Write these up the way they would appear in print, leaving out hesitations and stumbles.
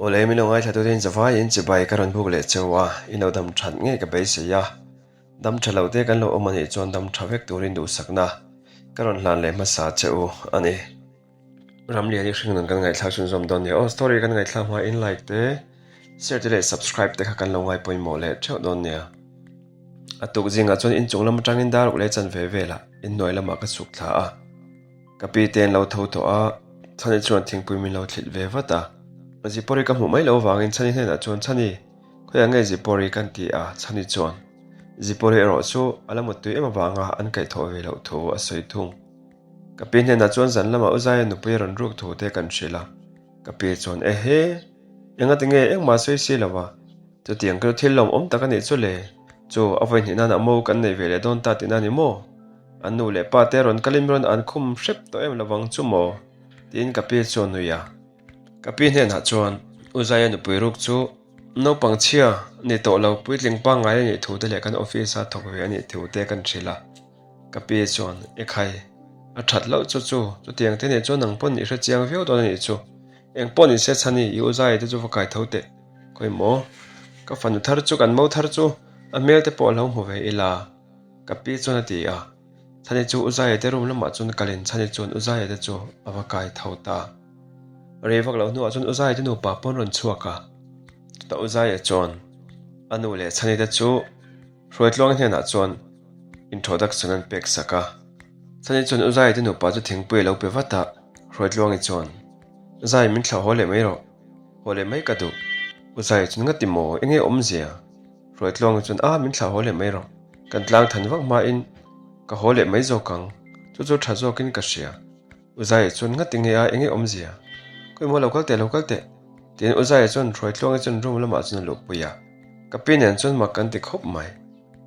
Awle min lo ngaithla turin zavaiin chibai ka rawn buk leh cheu a, i lo dam that ngei ka beisei a. Dam tha lo te kan lo awm anih chuan dam tha vek turin duhsakna ka rawn hlan leh hmasa che u a ni. Ramliani hringnun kan ngaihthlak chhunzawm dawn nia aw, story kan ngaihthlak hma in like te, share te leh subscribe te kha kan lo ngai pawimawh leh theuh dawn nia. A tuk zingah chuan inchung lam atangin dar uk leh chanve velah inhnuai lamah ka chhuk thla a. Ka pi te an lo tho tawh a, Chhani chuan thingpui min lo thlit ve vat a. Zipawri ka hmuh mai loh avangin Chhani hnenah chuan Chhani, khawiah nge Zipawri kan ti a, Chhani chuan Zipawri erawh chu a la muttui em avanga an kaihthawh ve loh thu a sawi thung. Ka pi hnenah chuan zan lamah U Zaia nupui a rawn ruk thu te kan hrilh a, ka pi chuan Ehe, engati nge engmah sawi si lo a, chutiang chu thil lawmawm tak a nih chu le, chu a vawi hnih nana mo kan nei ve leh dawn ta tihna a ni maw? An nu leh pa te rawn kalin rawn an khum hrep tawh em lovang chu maw? tiin ka pi chu a nui a. Ka pi hnenah chuan U Zaia nupui ruk chu naupang chhia ni tawh lo puitling pangngai a nih thu te leh kan office a thawk ve a nih thu te kan hrilh a. Ka pi chuan E khai, a that loh chu chu, chutiang te nih chuan nang pawn i hre chiang viau dawn a nih chu. Eng pawh ni se chhani i U Zaia te chu va kai tho teh. Khawi maw? Ka fanu thar chu kan mo thar chu a hmel te pawh a lo hmu ve ila. Ka pi chuan a ti a, Chhani chu U Zaia te room lamah chuan kalin Chhani chuan U Zaia te chu a va kai tho ta. Rei vak loh hnuah chuan U Zaia te nupa pawh an rawn chhuak a, chutah U Zaia chuan a nu leh Chhani te chu Hruaitluangi hnenah chuan introduction an pek sak a. Chhani chuan U Zaia te nupa chu thingpui a lo pe vat a, Hruaitluangi chuan, Zai min thlah haw leh mai rawh, haw leh mai ka duh. U Zaia chuan Ngati maw, enge awmzia? Hruaitluanga chuan a min thlah haw leh mai rawh, kan tlang than vak hmain ka haw leh mai zawk ang, chu chu tha zawkin ka hria. U Zaia chuan ngati nge a enge awmzia? Ka emaw lo kal teh lo kal teh tiin U Zaia chuan Hruaitluanga chuan room lamah chuan a luhpui a, ka pi nen chuan mak kan ti khawp mai.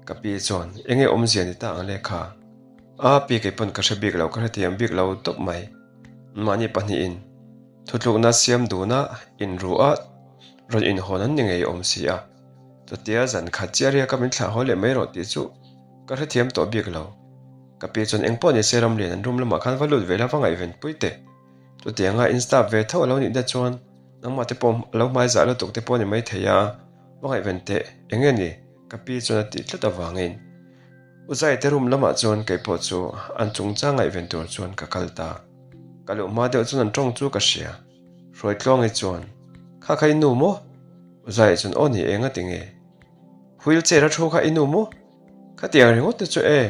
Ka pi chuan enge awmzia ni ta ang le kha? A pi kei pawn ka hre bik lo ka hrethiam bik lo tawp mai. Mahni pahnihin thutlukna siam duna inru a rawn inhawn an ni ngei awm si a. Chutia zan khat chiah riaka min thlah haw leh mai rawh tih chu ka hrethiam tawh bik lo. Ka pi chuan eng pawh ni se Ramlian an room lamah khan va lut ve la va ngaihven pui teh. Chutianga in staff ve tho a lo nih na chuan nangmah te pawh a lo hmai zah lutuk te pawh a ni mai thei a, va ngaihven teh eng nge ni ka pi chuan a tih tlat avangin U Zaite room lamah chuan kei pawh chu an chungchang ngaihven tur chuan ka kal ta. Ka luh hma deuh chuan an tawng chu ka hria. Hruaitluangi chuan, Kha kha i nu maw? Uzai chuan, Aw ni e, ngati nge? Wheel chair a thu kha i nu maw? Khatiang ringawt te chu e.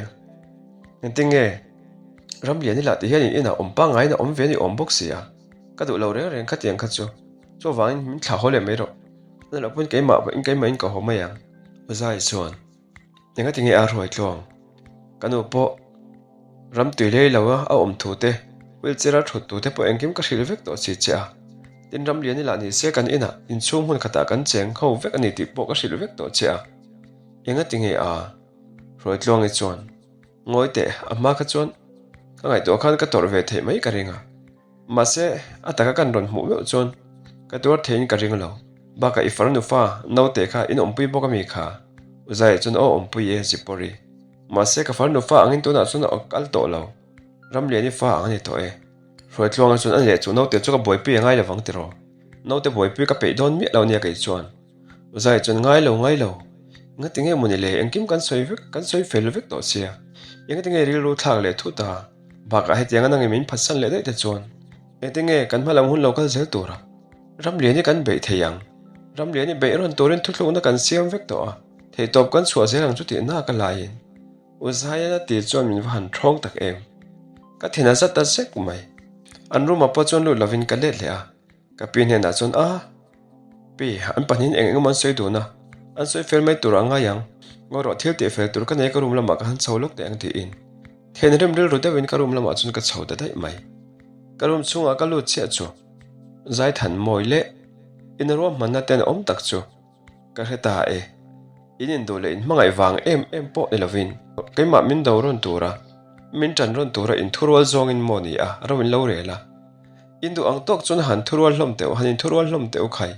Engtin nge? Ramlian i lah ti hian in inah awm pangaiin a awm ve a ni awm bawk si a, ka duh lo reng reng khatiang kha chu. Chuvangin min thlah haw leh mai rawh. A loh pawn keimah pawhin keimahin ka haw mai ang. Uzai chuan. Engati nge a hruai tluang? Ka nu pawh ram tui lei lo a a awm thu te, wheelchair a thut tu te pawh engkim ka hrilh vek tawh si che a. Tin ram lian i lah ni se kan inah inchhung hmun khatah kan cheng ho vek a ni tih pawh ka hrilh vek tawh che a. Engati nge a hruai tluang i chuan ngawi teh a hma kha chuan ka ngaihtuah khan ka tawrh ve theih mai ka ring a. Mahse, a taka kan rawn hmuh meuh chuan ka tuar theiin ka ring lo. Bakah i farnu fa naute kha in awmpui bawk ami kha? U Zai chuan aw awmpui e Zipawri. Mahse, ka farnu fa angin tunah chuan a kal tawh lo. Ramliani fa ang a ni tawh e. Hruaitluanga chuan a leh chu naute chu ka buaipui a ngai lovang tiraw? Naute buaipui ka peih dawn miah lo nia kei chuan. U Zai chuan ngai lo ngai lo. Engati nge mawni le engkim kan sawi vek kan sawi fel vek tawh sia. Engati nge rilru thlak leh thut a? Bakah hetiang a nangin min phatsan leh daih te chuan engtin nge kan hma lam hun lo kal zel tura Ramlian hi kan beih thei ang. Ramlian hi beih rawn turin thuthlukna kan siam vek tawh a, theihtawp kan chhuah zel ang chu tih nak a laiin U Zaian a tih chuan min va han thawng tak em. Ka thin a zat ta zek mai. An room ah pawh chuan lut lovin ka let leh a. Ka pi hnenah chuan a pi an pahnihin eng eng emaw an sawi dun a, an sawi fel mai tur a ngai ang, ngaw rawh thil tih fel tur ka nei ka room lamah ka han chho lawk teh ang tiin then rem rilru deuhin ka room lamah chuan ka chho ta daih mai. Ka room chhungah ka lut chiah chu Zaithan mawi leh ina ruahmanna ten awm tak chu Ka hre ta e, in induh leh in hmangaih vang em em pawh ni lovin keimah min do rawn tura, min tan rawn tura in thurual zawngin maw ni a, ro in lo rel a. In duh ang tawk chuan han thurual hlawm teh u, han in thurual hlawm teh u khai.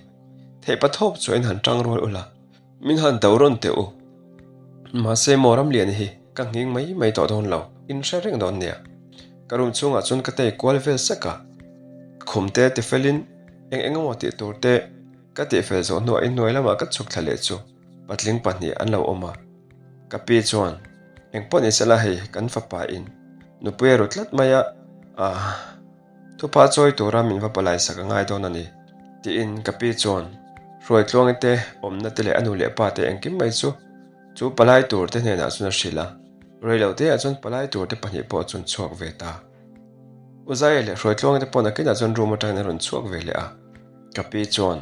Theih pathawp chuan in han tang rual ula, min han do rawn teh u. Mahse maw Ramlian hi ka nghing mai mai tawh dawn lo, in hre reng dawn nia. Ka room chhungah chuan ka tei kual vel sek a, khum te tifelin eng eng emaw tih tur te. Ka tihfel zawh hnuah inhnuai lamah ka chhuk thla leh chu patling pahnih an lo awm a. Ka pi chuan, Eng pawh ni sela hei kan fapa in nupui a ru tlat mai a, ah, thupha chawi tura min va palai sak a ngai dawn a ni, tiin ka pi chuan Hruaitluangi te awmna te leh a nu leh pa te engkim mai chu chu palai tur te hnenah chuan a hrilh a. Reiloteah chuan palai tur te pahnih pawh chuan chhuak ve ta. U Zaia leh Hruaitluangi te pawh nakinah chuan room atangin an rawn chhuak ve leh a. Ka pi chuan,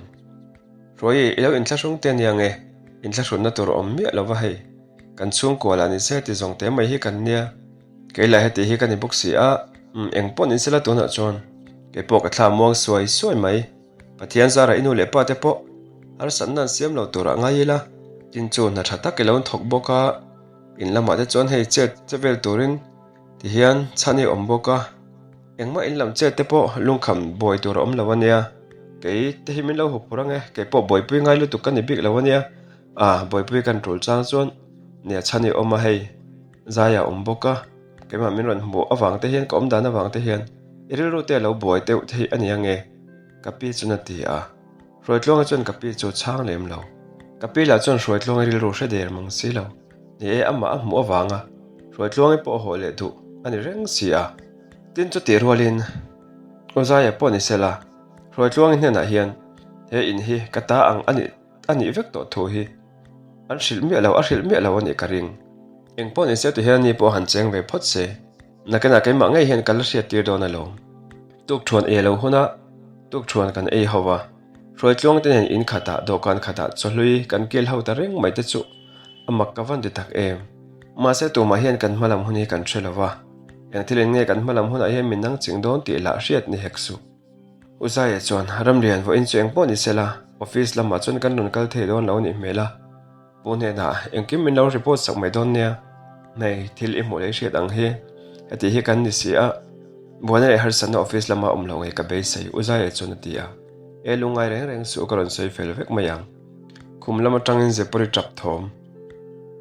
Hruaii, i lo inthlahrung te ania nge? Inthlahrunna tur a awm miah lo va hei. Kan chhungkua lah ni se ti zawng te mai hi kan nia. Kei lah heti hi ka ni bawk si a, umm eng pawh ni sela tunah chuan kei pawh ka thla muang suai suai mai. Pathian zara i nu leh pa te pawh harsatna an siam lo turah ngai ila. Tin chu hna tha tak i lo thawk bawk a, in lamah te chuan hei chet che vel turin Tihian chhan hi a awm bawk a, engmah in lam chet te pawh lungkham buai tur a awm lo a nia, kei te hi min lo hup phur ang e, kei pawh buaipui ngai lutuk ka ni bik lo a nia, ah buaipui kan tul chang chuan nia chhan hi a awm a hei zai a awm bawk a, keimah min rawn hmuh avang te hian ka awm dan avang te hian i rilru te a lo buai deuh theih a nia nge ka pi chuan a ti a, Hruaitluanga chuan ka pi chu a chhang lem lo, ka pi lah chuan Hruaitluanga rilru hre der mang si lo. Ni e, amah a hmuh avanga Hruaitluangi pawh a haw leh duh a ni reng si a. Tin chutih rualin U Zaia pawh ni sela, Hruaitluangi hnenah hian he in hi ka ta ang a nih a nih vek tawh thu hi an hrilh miah lo, a hrilh miah lo a nih ka ring. Eng pawh ni se ti hian ani pawh han cheng ve phawt se, nakinah keimah ngei hian ka la hriat tir dawn alawm. Tukthuan ei lo hunah tukthuan kan ei ho va, Hruaitluangte nen in khatah dawhkan khatah chawhlui kan kil ho ta reng mai te chu A mak ka van ti tak em. Mahse tumah hian kan hmalam hun hi kan hre lo va, eng thil in nge kan hmalam hunah hian min nang ching dawn tih lah hriat ni hek suh. U Zaia chuan Ramlian vawiin chu eng pawh ni sela, office lamah chuan kan rawn kal thei dawn lo nih hmel a, Pu hnenah engkim min lo report sak mai dawn nia, hei thil i hmuh leh i hriat ang hi, heti hi kan ni si a, buaina leh harsatna office lama awm lo ngei ka beisei U Zaia chuan a ti a, E lungngai reng reng suh ka rawn sawi fel vek mai ang. Khum lam atangin Zepawri tap thawm.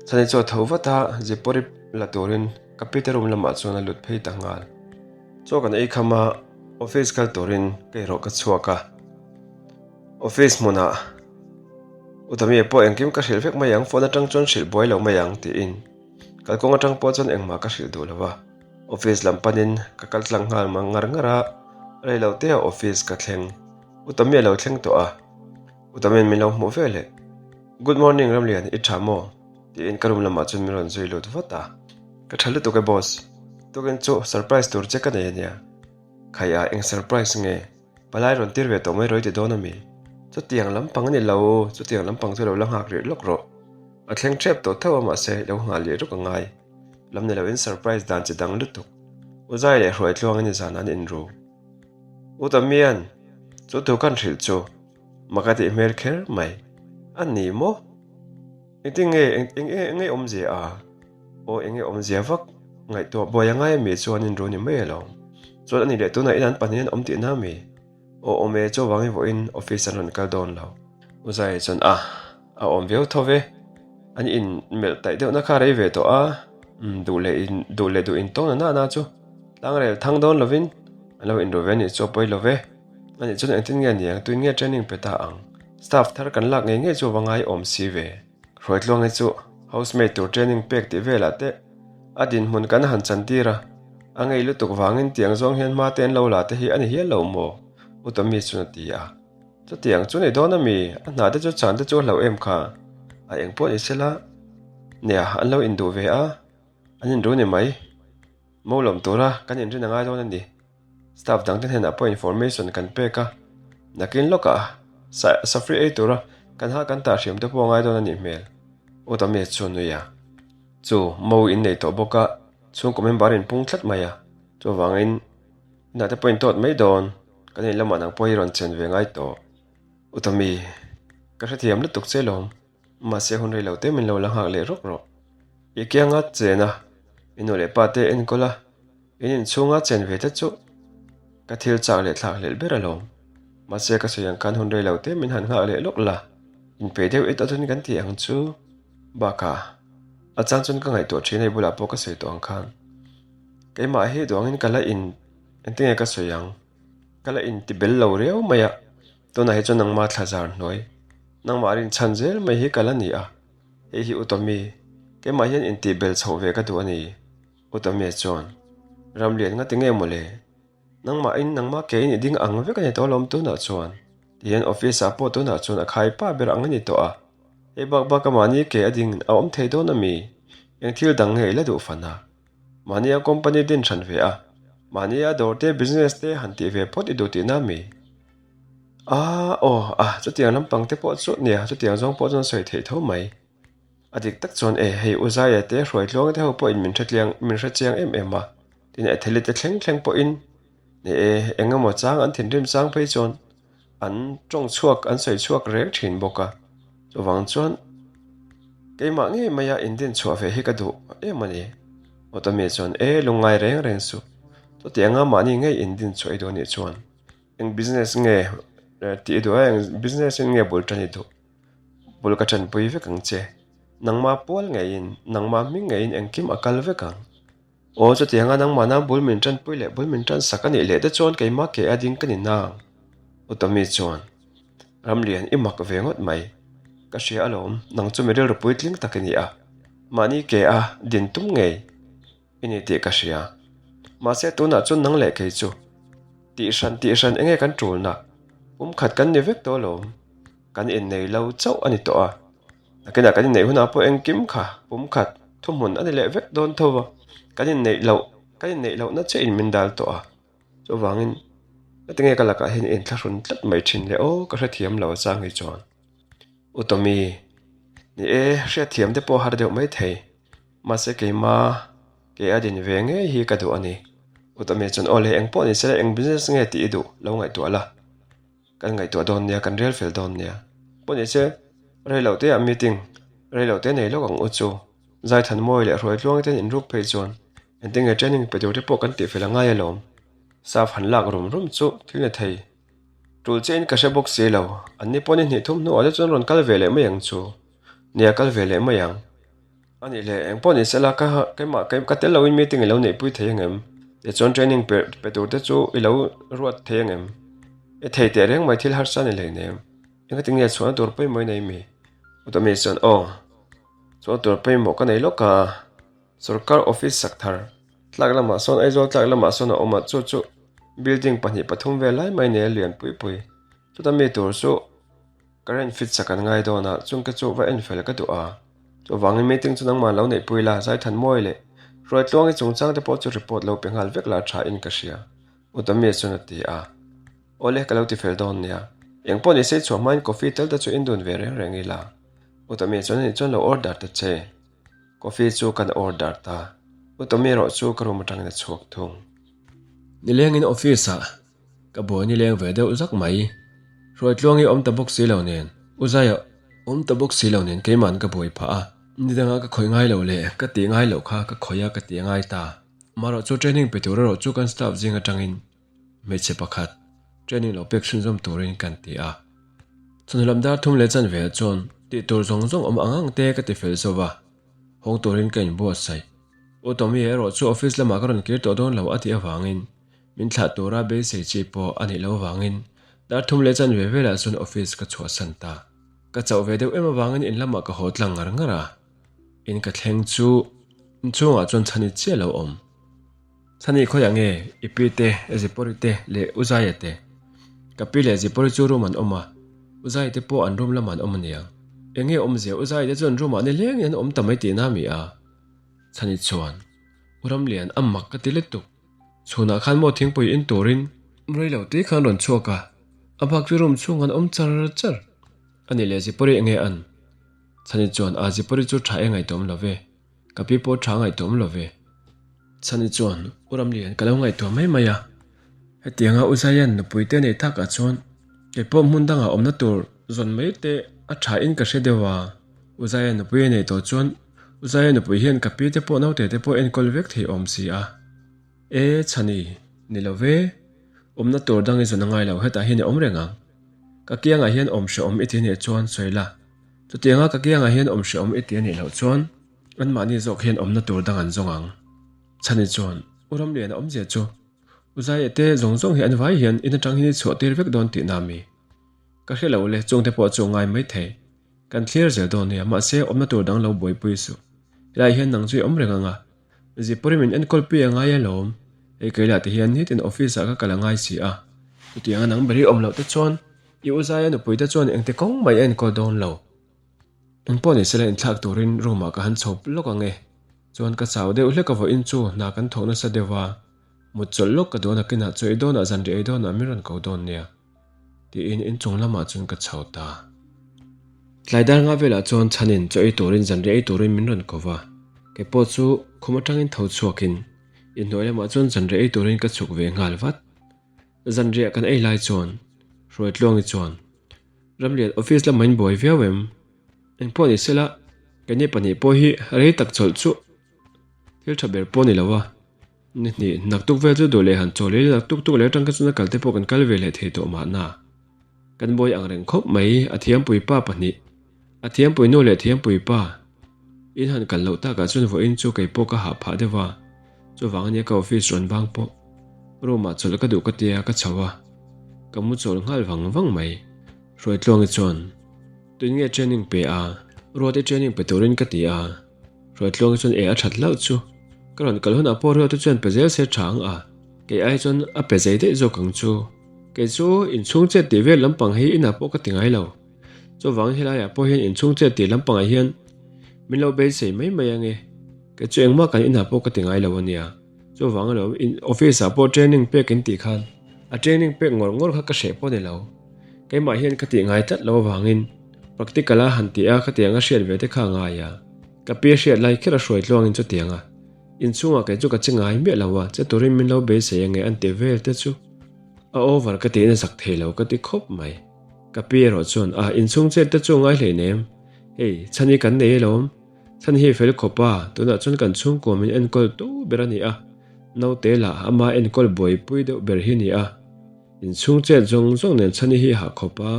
Chhani chu a tho vat a, Zepawri la turin ka pite room lamah chuan a lut phei ta nghal. Chaw kan ei kham a, office kal turin ka erawh ka chhuak a. Office hmunah Utami pawh engkim ka hrilh vek mai ang, phone atang chuan hrilh buai lo mai ang tiin kalkawng atang pawh chuan engmah ka hrilh duh lo va. Office lam panin ka kal tlang nghal mang ngar ngar a, reilote ah office ka thleng. Utami a lo thleng tawh a. Utamin min lo hmuh ve leh. Good morning Ramlian, i tha maw? tiin ka room lamah chuan min rawn zui lut vat a. Ka tha lutuk e boss, tukin chu surprise tur che ka nei ania. Khai a, eng surprise nge? Palai rawn tir ve tawh mai rawh i ti dawn ami? Chutiang lampang a ni lo, chutiang lampang chu lo la nghak rih lawk rawh. A thleng tep tawh tho a mahse i lo nghah leh ruk a ngai. Lam ni loin surprise dan chi dang lutuk. U Zai leh Hruaitluang in zan an inru. U Tamian, chu thu kan hrilh chu. Mak a tih hmel kher mai. A ni maw? Engtin nge, eng eng eng nge awmzia a? Aw eng nge awmzia vak? Ngaihtuah buai a ngai ami chuan in ru ni mai alawm. Chuan a ni leh tunah in an pahnih an awm tihna ami? Aw awm e, chuvangin vawiin office an rawn kal dawn lo. U Zai chuan a, a awm viau tho ve. An in melh taih deuhna kha rei ve tawh a, umm duh leh in duh leh duh in tawng na na na chu tlangrel thang dawn lovin an lo inru ve a nih chu a pawi lo ve. A nih chuan engtin nge niang, tuin nge training pe ta ang? Staff thar kan lak ngei ngei chu va ngai awm si ve. Hruaitluangi chu housemaid tur training pek tih velah te a dinhmun kan han chan tir a, a ngei lutuk vangin tiang zawng hian hma te an lo la te hi a ni hial lo maw? U Tommy chuan a ti a. Chutiang chu ni dawn ami? A hna te chu chan te chu a hlauh em kha? A eng pawh ni sela, nia an lo induh ve a, an inru ni mai. Mo lawm tura kan inrin a ngai dawn a ni. Staff dangte hnenah pawh information kan pek a, nakin lawkah safri ei tura kan ha kan tah hriam te pawh a ngai dawn a nih hmel. U Tamia chu a nui a. Chu mo in nei tawh bawk a, chhungkaw member in pung tlat mai a, chuvangin inah te pawh in tawt mai dawn, kan in lamah nang pawh hi rawn chen ve ngai tawh. U Tami, ka hrethiam lutuk che lawm. Mahse hun rei lo te min lo la nghak leh rawk rawh. I kianga chen a, i nu leh pa te enkawl a, in inchhunga chen ve te chu ka thil chak leh thlak hlelh ber alawm. Mahse ka sawi ang khan hun rei lo te min han nghak leh lawk la, inpeih deuh et atun kan tih ang chu. Bakah, a chang chuan ka ngaihtuah thin a i bulah pawh ka sawi tawh ang khan. Keimah hi duangin ka la in, engtinge ka sawi ang? Ka la inti bel lo riau mai a. Tunah hi chuan nangmah thla zar hnuai, nangmah rinchhan zel mai hi ka la ni a, hei hi Utomi, keimah hian intih bel chhoh ve ka duh a ni. Utomi chuan, Ramlian nga ti nge maw le? Nangmahin nangmah kein i ding ang vek a ni tawh alawm tunah chuan. Tihian office ah pawh tunah chuan a khai pa ber ang a ni tawh a, hei bak bak a mahni ke a ding a awm thei dawn a mi? Eng thil dang nge i la duh fan a? Mahni a company din hran ve a, mahni a dawr te business te han tih ve phawt i duh tihna a mi? Aaa aw a chutiang lampang te pawh chu nia chutiang zawng pawh chuan sawi theih tho mai. A dik tak chuan e hei U Zaia te Hruaitluanga te ho pawhin min hretliang min hrechiang em em a, tin Etheli te thleng thleng pawhin ni e eng emaw chang an thinrim chang phei chuan an tawng chhuak an sawi chhuak reng thin bawk a, chuvang chuan keimah ngei maia indin chhuah ve hi ka duh em a ni. Awtawmi chuan e lungngai reng reng suh, chutianga mahni ngei indin chhuah i duh anih chuan eng business nge tih i duh a eng business in nge bul tan i duh bul ka tanpui vek ang che, nangma pual ngeiin nangma hming ngeiin engkim a kal vek ang. Aw chutianga nangmahna bul min tanpui leh bul min tansak a nih leh te chuan keimah ke a ding ka ni nang. Utami chuan, Ramlian i mak ve ngawt mai. Ka hria alawm, nang chu mi rilru puitling tak i ni a. Mahni ke a din tum ngei i ni tih ka hria. Mahse tunah chuan nang leh kei chu tih hran tih hran enge kan tulna? Pumkhat kan ni vek tawh alawm. Kan innei lo chauh a ni tawh a. Nakinah kan inneih hunah pawh engkim kha pumkhat thuhmun a ni leh vek dawn tho va, kan inneih loh kan inneih lohna chiah in min dal tawh a, chuvangin heti nge ka lakah hian inthlahrun tlat mai thin le aw ka hrethiam lo a chang hi chuan U Tommy ni e hriatthiam te pawh har deuh mai thei mahse keima ke a din ve ngei hi ka duh a ni U Tommy chuan aw le engpawh ni sela eng business nge tih i duh lo ngaihtuah la. Kan ngaihtuah dawn nia, kan rel fel dawn nia. Pawh ni se, rei loh te ah meeting, rei loh te nei lawk ang u chu. Zaithanmawi leh Hruaitluang ten inruk phei chuan engtin nge training pe tur te pawh kan tih fel a ngai alawm. Staff han lak rum rum chu thil ni thei. Tul chiahin ka hre bawk si lo, anni pawh ni hnih thum hnuah te chuan rawn kal ve leh mai ang chu. Nia kal ve leh mai ang. A nih leh, eng pawh ni sela ka keimah ka tel loin meeting i lo neihpui thei ang em? Tichuan training pe pe tur te chu i lo ruat thei ang em? I thei teh reng mai thil harsa ni hlei nem. Engati nge chhuahna tur pawimawh i nei mi? Utami chuan aw, chhuahna tur pawimawh ka nei lawk a, sorkar office sak thar tlak lamah sawn Aizawl tlak lamah sawn a awm a, chu chu building pahnih pathum vel lai mai nei a lian pui pui. Chuta mi tur chu Current fit sak an ngai dawn a, chung te chu va en fel ka duh a. Chuvangin meeting chu nangmah lo neihpui la, Zaithanmawi leh Hruaitluangi chungchang te pawh chu report lo pe nghal vek la tha in ka hria, Utamia chuan a ti a. Awle, ka lo ti fel dawn nia. Eng pawh ni se chhuah hmain coffee tel te chu in dun ve reng reng ila. Utamia chuan ani chuan lo order ta che. Coffee chu kan order ta. Utamia erawh chu ka room atangin a chhuak thung. Nilengin office ah Ka buai ni leng ve deuh zak mai. Hruaitluang hi awm ta bawk si lo nen, U Zaia awm ta bawk si lo nen keima'n ka buai phah a. Nidanga ka khawih ngai lo leh ka tih ngai loh kha ka khawih a ka ti a ngai ta. Amaherawh chu training pe tur erawh chu kan staff zing atangin hmeichhe pakhat training lo pek chhunzawm turin kan ti a. Chawhnu lam dar thum leh chanve ah chuan tih tur zawng zawng awm ang ang te ka ti fel zo va, hawng turin ka inbuatsaih. U Tommy erawh chu office lamah ka rawn kir tawh dawn lo a tih avangin Min thlah tura beisei chi pawh a nih loh avangin dar thum leh chanve velah chuan office ka chhuahsan ta. Ka chauh ve deuh em avangin in lamah ka haw tlang ngar ngar a, in ka thleng chu inchhungah chuan Chhani chiah lo awm. Chhani khawiah nge i pi te, Zipawri te leh U Zaia te? Ka pi leh Zipawri chu room an awm a, U Zaia te pawh an room lamah an awm aniang. Eng nge awmzia U Zaia te chuan room ah nilengin an awm ta mai tihna mi a? Chhani chuan, U Ramlian a mak ka ti lutuk. Chhunah khan maw thingpui in turin rei lo tui khan rawn chhuak a, a bak chu room chhung an awm char char. A nih leh Zipawri enge an? Chhani chuan a Zipawri chu tha e ngaihtuam lo ve, ka pi pawh tha ngaihtuam lo ve. Chhani chuan U Ramlian ka lo ngaihtuah mai mai a, hetianga U Zaian nupui te nei takah chuan kei pawh hmun dangah awmna tur zawn mai te a tha in ka hre deuh a, U Zaian nupui a nei tawh chuan U Zaia nupui hian ka pi te pawh naute te pawh enkawl vek thei awm si a. E, Chhani, ni lo ve. Awmna tur dang i zawn a ngai lo, hetah hian i awm reng ang. Ka kiangah hian awm hrehawm i ti anih chuan sawi la. Chutianga ka kiangah hian awm hrehawm i ti anih loh chuan anmahni zawk hian awmna tur dang an zawng ang. Chhani chuan, U Ramliana awmzia chu U Zaia te zawng zawng hi an vai hian in atang hian i chhuah tir vek dawn tihna mi? Ka hre lo le, chungte pawh chu ngai mai thei. Kan thlir zel dawn nia, mahse awmna tur dang lo buaipui suh. Helaiah hian nang chu i awm reng ang a. Zipawri min enkawl pui a ngai alawm. Hei keilah te hian nitin office ah ka kal a ngai si a. Chutianga nang ber i awm loh te chuan i u Zaia nupui te chuan engti kawng mai a enkawl dawn lo. Engpawh ni sela inthlak turin room ah ka han chho lawk ang e. Chuan ka chau deuh hlek a vawiin chu hna kan thawk nasa deuh a. Mut chawlh lawk ka dawn a kinah chaw ei dawnah zanriah ei dawnah min rawn ko dawn nia. Tiin inchung lamah chuan ka chho ta. Tlai dar nga velah chuan chhanin chaw ei turin zanriah ei turin min rawn ko va. Kei pawh chu khum atangin tho chhuakin inhnuai lamah chuan zanriah ei turin ka chhuk ve nghal vat. Zanriah kan ei lai chuan Hruaitluangi chuan, Ramlian office lamah in buai viau em? Engpawh ni sela, keini pahnih pawh hi rei tak chawlh chu thil tha ber pawh a ni lo a. Ni hnih, naktuk vel chu duh leh han chawl ila naktuk tuk leh atang kha chuan a kal te pawh kan kal ve leh thei tawh mahna. Kan buai ang reng khawp mai, a thiampui pa pahnih, a thiampui nu leh thiampui pa in han kal loh takah chuan vawiin chu kei pawh ka hah phah deuh a, chuvang ania ka office rawn vang pawh room ah chawlh ka duh ka tia ka chho a, ka mu chawl nghal vang vang mai. Hruaitluangi chuan, Tuin nge training pe a? Ruati training pe turin ka ti a. Hruaitluangi chuan e a that hlauh chu. Ka rawn kal hunah pawh Ruati chuan pe zel se tha ang a, kei ai chuan a pe zei daih zawk ang chu. Kei chu inchhung chet tih vel lampang hi inah pawh ka ti ngai lo. Chuvangin helaiah pawh hian inchhung chet tih lampangah hian min lo beisei mai mai ange. Kei chu engmah kan inah pawh ka ti ngai lo ania. Chuvang alo in office ah pawh training pek in tih khan a training pek ngawr ngawr kha ka hreh pawh ni lo. Keimah hian ka tih ngai tlat lo avangin practical a han tih a khatiang a hriat ve te kha a ngai a. Ka pi hriat lai kher a hruai tluangin chutiang a inchhungah kei chu ka che ngai miah lo a, che turin min lo beisei ange an ti vel te chu a over ka tiin a zak thei lo ka ti khawp mai. Ka pi erawh chuan a inchhung chet te chu a ngai hleinem, hei chhan hi kan nei alawm. Chhan hi fel khawp a, tunah chuan kan chhungkua min enkawl tu ber a ni a, naute lah ama enkawl buaipui deuh ber hi a ni a, inchhung chet zawng zawng nen chhani hi hah khawp a.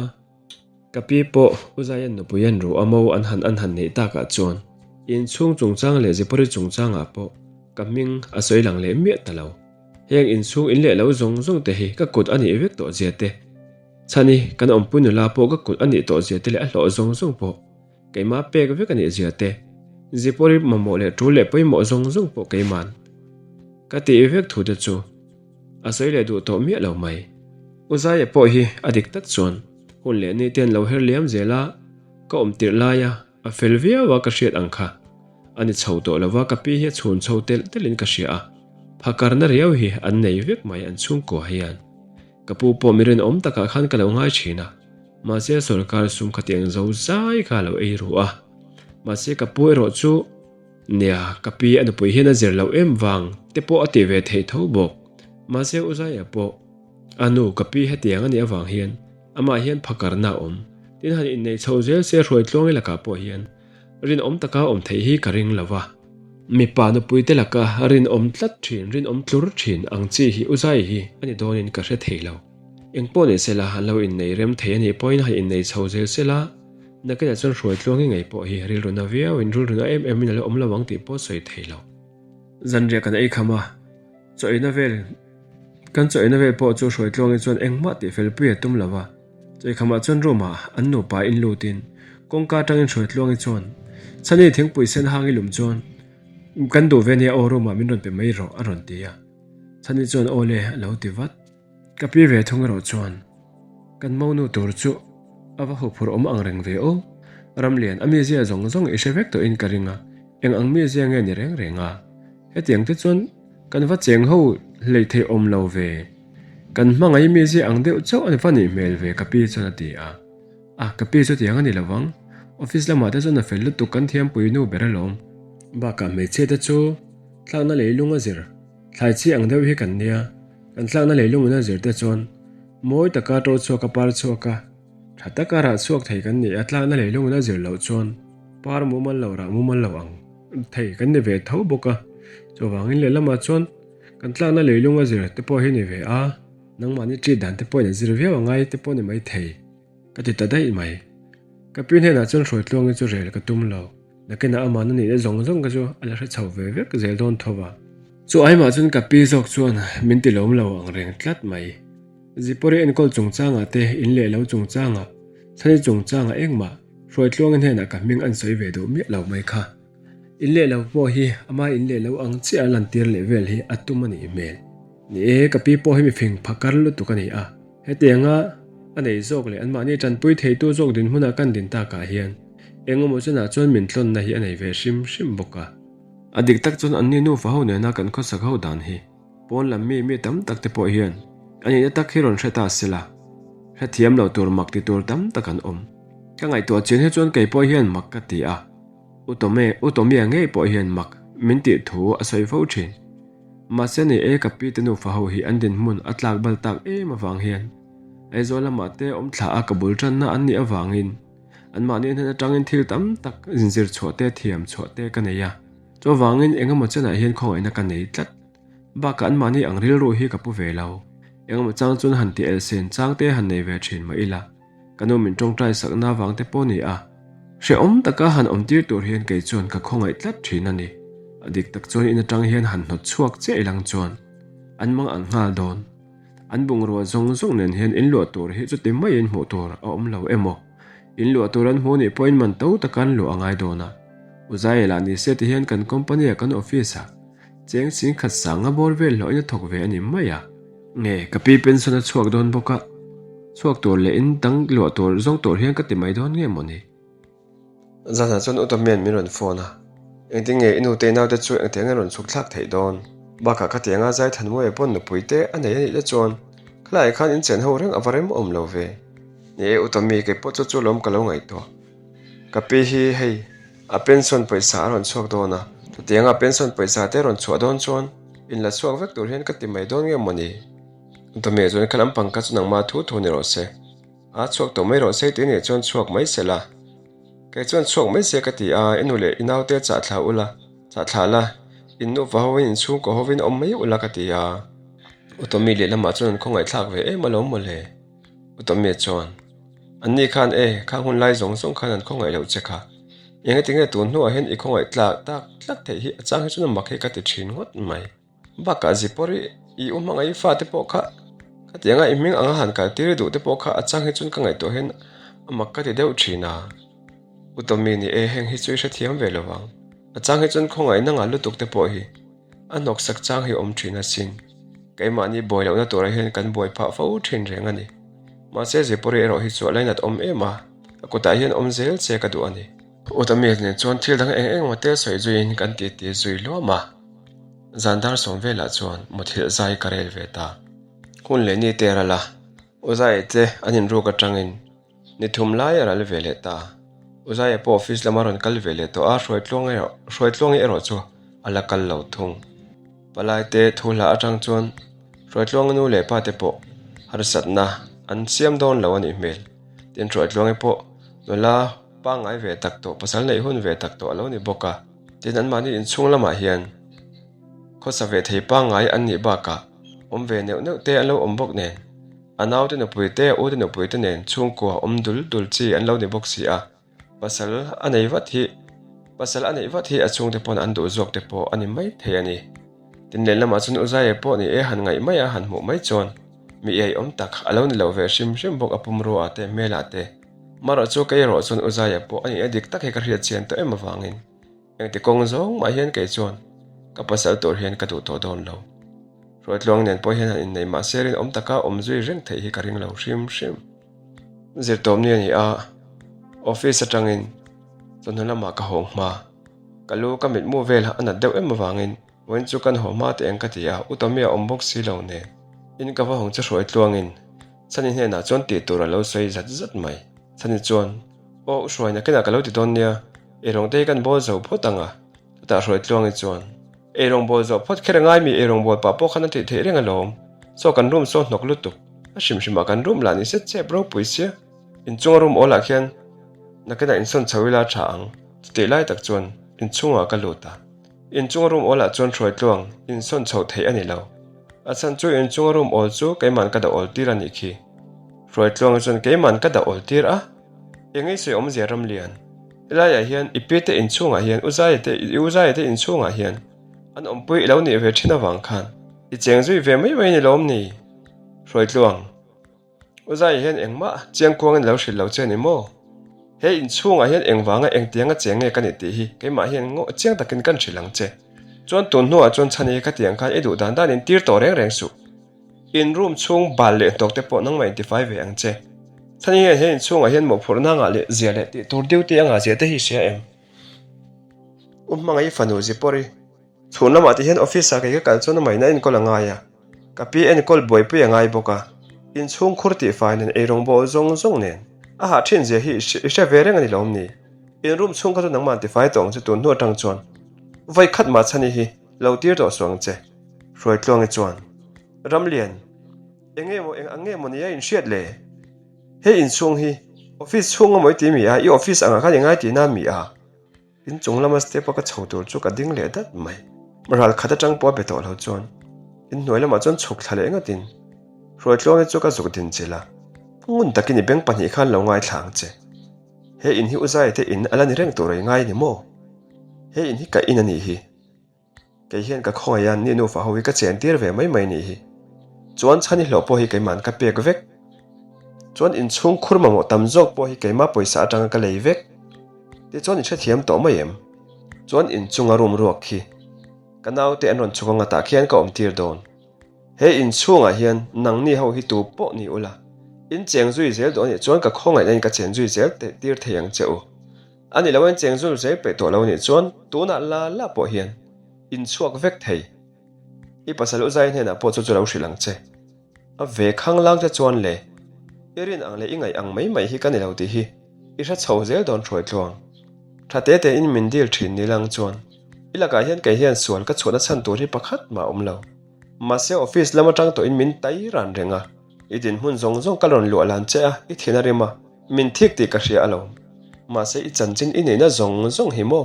Ka pi pawh U Zaian nupui an ruh a mo an han an han neih takah chuan inchhung chungchang leh Zipawri chungchangah pawh ka hming a sawi lang leh miah ta lo. Heng inchhung in leh lo zawng zawng te hi ka kut a nih vek tawh zia te, chhani kan awmpui nula pawh ka kut a nih tawh zia te leh a hlawh zawng zawng pawh Keimah pek vek a nih zia te, Zipawri mamawh leh tul leh pawimawh zawng zawng pawh keiman ka tih vek thu te chu a sawi leh duh tawh miah lo mai. U Zaia pawh hi a dik tak chuan hun leh ni te an lo her liam zel a, ka awm tirh laia a fel viau a ka hriat ang kha a ni chho tawh lova ka pi hi a chhun chho telh telhin ka hria a, phakarna riau hi an nei vek mai an chhungkua hian. Ka pu pawh mi rinawm takah khan ka lo ngai thin a. Mahse sorkar sum khatiang zo zai kha a lo ei ru a. Mahse ka pu erawh chu nia ka pi a nupui hian a zir loh em vang te pawh a ti ve thei tho bawk. Mahse U Zaia pawh a nu ka pi hetiang a nih avang hian amah hian phakarna a awm. Tin han innei chho zel se hruai tluangi lakah pawh hian rinawm taka awm theih hi ka ring lo va. Mipa nupui te laka rinawm tlat thin, rinawm tlur thin ang chi hi U Zaia hi a ni dawnin ka hre thei lo. Eng pawh ni sela, an lo innei rem thei a nih pawhin han innei chho zel sela, nakinah chuan hruai tluangi ngei pawh hi rilruna viauin rilruna em emin a lo awm lo ang tih pawh sawi thei lo. Zanriah kan ei kham a, chaw eina vel kan chaw eina vel pawh chu hruai tluangi chuan engmah tih fel pui a tum lo va, chaw ei khamah chuan room ah an nupa in lutin kawngka atangin hruai tluangi chuan Chhani thingpui sen hangi lum chuan kan duh ve nia aw room ah min rawn pe mai rawh a rawn ti a, Chhani chuan aw le a lo ti vat. Ka pi ve thung erawh chuan kan monu tur chu a va huphurh awm ang reng ve aw. Ramlian a mizia zawng zawng i hre vek tawhin ka ring a, eng ang mizia nge ni reng reng a? Hetiang te chuan kan va cheng ho hlei thei awm lo ve. Kan hmangaih mizia ang deuh chauh a va nih hmel ve ka pi chuan a ti a. A, ka pi chutiang a ni lo vang. Office lamah te chuan a fel lutuk kan thiampui nu ber alawm. Bakah hmeichhia te chu tlakna leilung a zir. Thlai chi ang deuh hi kan nia, kan tlakna leilung in a zir te chuan mawi taka to chhuak a par chhuak a, tha taka rah chhuak thei kan ni a, tlakna leilung in a zir loh chuan par mumal lo rah mumal lo ang thei kan ni ve tho bawk a, chuvangin lehlamah chuan kan tlakna leilung a zir te pawh hi ni ve a, nangmahni treat dan te pawhin a zir viau a ngai te pawh ni mai thei ka ti ta daih mai. Ka pi hnenah chuan hruai tluangin chu rel ka tum lo. Nakinah amah na nihna zawng zawng ka chu a la hre chho ve vek zel dawn tho va. Chu aimah chuan ka pi zawk chuan min ti lawm lo ang reng tlat mai. Zipawri enkawl chungchangah te, in leh lo chungchangah. Chhani chungchangah engmah Hruaitluanga hnenah ka hming an sawi ve duh miah lo mai kha. In leh lo pawh hi ama in leh lo ang chiah a lantir leh vel hi a tum a nih hmel. Ni e, ka pi pawh hi mi fing phakar lutuk a ni a. Hetianga a nei zawk leh anmahni tanpui theitu zawk dinhmuna kan din takah hian engemaw chenah chuan min tlawnna hi a nei ve hrim hrim bawk a. A dik tak chuan anni nufa ho nena kan khawsak ho dan hi pawn lam mi mi tam tak te pawh hian a nihna tak hi rawn hre ta se la, hrethiam lo tur mak ti tur tam tak an awm. Ka ngaihtuah chian hi chuan kei pawh hian mak ka ti a. U Tome, U Tomia ngei pawh hian mak min tih thu a sawi fo thin. Mahse ni e ka pi te nufa ho hi an dinhmun a tlak bal tak em avang hian Aizawl lamah te awm thla a ka bul tanna an nih avangin anmahni hnen atangin thil tam tak inzir chhuah te thiam chhuah te ka nei a. Chuvangin engemaw chenah hian khawngaihna ka nei tlat. Bakah anmahni ang rilru hi ka pu ve lo. Engemaw chang chuan han ti elsen chang te han nei ve thin mah ila. Ka nu min tawngtai sakna avang te pawh ni a, hrehawm taka han awm tir tur hian kei chuan ka khawngaih tlat thin a ni. A dik tak chuan in atang hian han hnawt chhuak chiah ilang chuan an mang ang nghal dawn. An bungrua zawng zawng nen hian in luah tur hi chuti maiin hmuh tur a awm lo emaw, in luah tur an hmu nih pawhin man to taka an luah a ngai dawn a. U Zaiel ah nise ti hian kan company ah kan office ah cheng singkhat sanga bawr vel hlawhin a thawk ve a ni mai a. Nge, ka pi pension a chhuak dawn bawk a, chhuak tur leh in dang luah tur zawng tur hian ka ti mai dawn nge mawni? Zanah chuan Utamian min rawn phone a, engtin nge i nute naute chu engtiang nge rawn chhuk thlak theih dawn? Bakah ka tianga Zaithanmuaia pawn nupui te a nei a nih te chuan khalaiah khan in chen ho reng a va rem awm lo ve. Ni e Utami, kei pawh chu chu lawm ka lo ngaihtuah. Ka pi hi hei a pension pawisa a rawn chhuak dawn a, chutianga pension pawisa te rawn chhuah dawn chuan in la chhuak vek tur hian ka ti mai dawn nge mawni? Dawmeh chuan kha lampang kha chu nangmah thu thu ni rawh se, a chhuak tawh mai rawh se tih nih chuan chhuak mai se la. Kei chuan chhuak mai se ka ti a, i nu leh i naute chah thla ula, chah thla la, in nufa hovin in chhungkaw hovin awm mai ula ka ti a. Utomi lehlamah chuan an khawngaihthlak ve em alawm mawle. Utomi chuan. An ni khan e, khang hun lai zawng zawng khan an khawngaih loh che kha. Engati nge tun hnuah hian i khawngaih tlak tak tlat theih hi a chang hi chuan a mak hi ka ti thin ngawt mai. Bakah Zipawr i i u hmangaih i fate pawh kha khatianga i hming anga han kal tir i duh te pawh kha a chang hi chuan ka ngaihtuah hian a mak ka ti deuh thin a. U Tommy ni e, heng hi chu i hrethiam ve lo vang. A chang hi chuan khawngaihna ngah lutuk te pawh hi A hnawksak chang hi awm thin asin. Keimahni buai lohna turah hian kan buai phah fo thin reng a ni. Mahse Zipawri erawh hi chu a lainat awm em a, a kutah hian awm zel che ka duh a ni. Utami nen chuan thil dang eng eng maw te sawi zuiin kan titi zui luam a. Zan dar sawm velah chuan muthilh zai ka rel ve ta. Hun leh ni te ral a, Uzaia te an inruk atangin Ni thum lai a ral ve leh ta. U Zaia pawh office lama rawn kal ve leh tawh a, Hruaitluangi erawh chu a la kal lo thung. Palai te thu hla atang chuan Hruaitluanga nu leh pa te pawh harsatna an siam dawn lo a nih hmel. Tin, Hruaitluangi pawh nula pangngai ve tak tawh, pasal neih hun ve tak tawh a lo ni bawk a. Tin, anmahni inchhung lamah hian khawsa ve thei pangngai an nih bakah awm ve neuh neuh te an lo awm bawk nen. A naute nupui te, a ute nupui te nen chhungkua awm dul dul chi an lo ni bawk si a, pasal a nei vat hi pasal a neih vat hi a chhungte pawn an duh zawk te pawh a ni mai thei a ni. Tin lehlamah chuan U Zaia pawh ni e han ngaih mai a han hmuh mai chuan mi iai awm tak a lo ni lo ve hrim hrim bawk a pumrua te hmelah te. Marawh chu kei erawh chuan U Zaia pawh a nih a dik tak hi ka hriat chian tawh em avangin Engti kawng zawng mah hian kei chuan ka pasal tur hian ka duh tawh dawn lo. Hruaitluang nen pawh hian han innei mah se rinawm taka awm zui reng theih hi ka ring lo hrim hrim. Zirtawmni a ni a, office atangin chawhnu lamah ka hawng hma. Ka lu ka mitmu vel a nat deuh em avangin vawiin chu kan haw hma teh ang ka ti a, U Tommy a awm bawk si lo nen in ka va hawng chu Hruaitluangin Chhani hnenah chuan tih tur a lo sawi zat zat mai. Chhani chuan, Aw u Hruai nakinah ka lo ti dawn nia, eirawng te hi kan bawl zo phawt ang a. Chutah Hruaitluangi chuan, Eirawng bawl zawh phawt kher a ngai mi, eirawng bawl pah pawh khan a tih theih reng alawm. Saw kan room saw hnawk lutuk, a hrim hrimah kan room lah ni se chep ropui sia. Inchunga room awlah khian nakinah insawn chho ila a tha ang. Chutih lai tak chuan inchungah ka lut a. Inchunga room awlah chuan Hruaitluang insawn chhoh theih a ni lo. A chhan chu inchunga room awl chu keiman ka dah awl tir a nih khi. Hruaitluang chuan keiman ka dah awl tir a, eng ei sawi awmzia Ramlian. Helaiah hian i pi te inchhungah hian U Zaia te i U Zaia te inchhungah hian an awmpui i lo nih ve thin avang khan i cheng zui ve mai mai ni lawm ni? Hruaitluang. U Zai hian engmah chiangkuangin a lo hrilh lo che ni maw? He inchhungah hian engvanga engtianga cheng nge ka nih tih hi keimah hian ngawh chiang takin kan hrilh ang che. Chuan tun hnuah chuan chhan hi khatiang khan i duh dan danin tir tawh reng reng suh. In room chhung bal leh hnawk te pawh nangmah intifai ve ang che. Chhan hian he inchhungah hian mawhphurhna ngah leh zia leh tih tur duty a ngah zia te hi hria em? U hmangaih fanu Zipawri. Chhun lamah ti hian office ah kei ka kal chuan a maina enkawl a ngai a, ka pi enkawl buaipui a ngai bawk a, inchhung khur tihfai nen eirawng bawl zawng zawng nen a hah thin zia hi i hre ve reng a ni lawm ni? In room chhung kha chu nangmah an tifai tawh ang che tun hnu atang chuan vawi khat mah chhani hi lo tir tawh suh ang che Hruaitluangi chuan Ramlian eng nge maw eng ang nge maw ni a inhriat le? He inchhung hi office chhung a maw i ti mi a, i office angah khan i ngai tihna mi a? In chung lama step a ka chho tur chu ka ding leh dat mai. Ral khat atang pawh a be tawh lo chuan in hnuai lamah chuan chhuk thla leh ngatin Hruaitluangi chu ka zuk din chilh a, ngun takin i beng pahnih khan lo ngaithla ang che. He in hi U Zai te in a la ni reng tur a i ngai a ni maw? He in hi ka in a nih hi. Kei hian ka khawngaih a, ni nufa ho hi ka chen tir ve mai mai nih hi. Chuan chhan i hlawh pawh hi keima'n ka pek vek. Chuan inchhung khur mamawh tam zawk pawh hi keima pawisa atanga ka lei vek. Tichuan i hrethiam tawh mai em? Chuan inchunga room ruak khi ka naute an rawn chhuk anga tah khian ka awm tir dawn. He inchhungah hian nangni ho hi tu pawh ni ula, in cheng zui zel duh anih chuan ka khawngaihna in ka chen zui zel tir thei ang che u. A ni lo en cheng zul zel peih tawh lo nih chuan tunah la la pawh hian in chhuak vek thei. I pasal u zai hnenah pawh chu chu lo hrilh ang che. A ve khang lang che chuan le i rin ang leh i ngaih ang mai mai hi ka ni lo tih hi i hre chho zel dawn hruai tluang. Tha te te in min dil thin ni lang chuan i lakah hian kei hian sual ka chhuahna chhan tur hi pakhat mah a awm lo. Mahse office lam atang tawhin min tai ran reng a, i dinhmun zawng zawng ka rawn luah lan che a, i thin a rim a. Min thik tih ka hria alawm. Mahse i chanchin i neihna zawng zawng hi maw?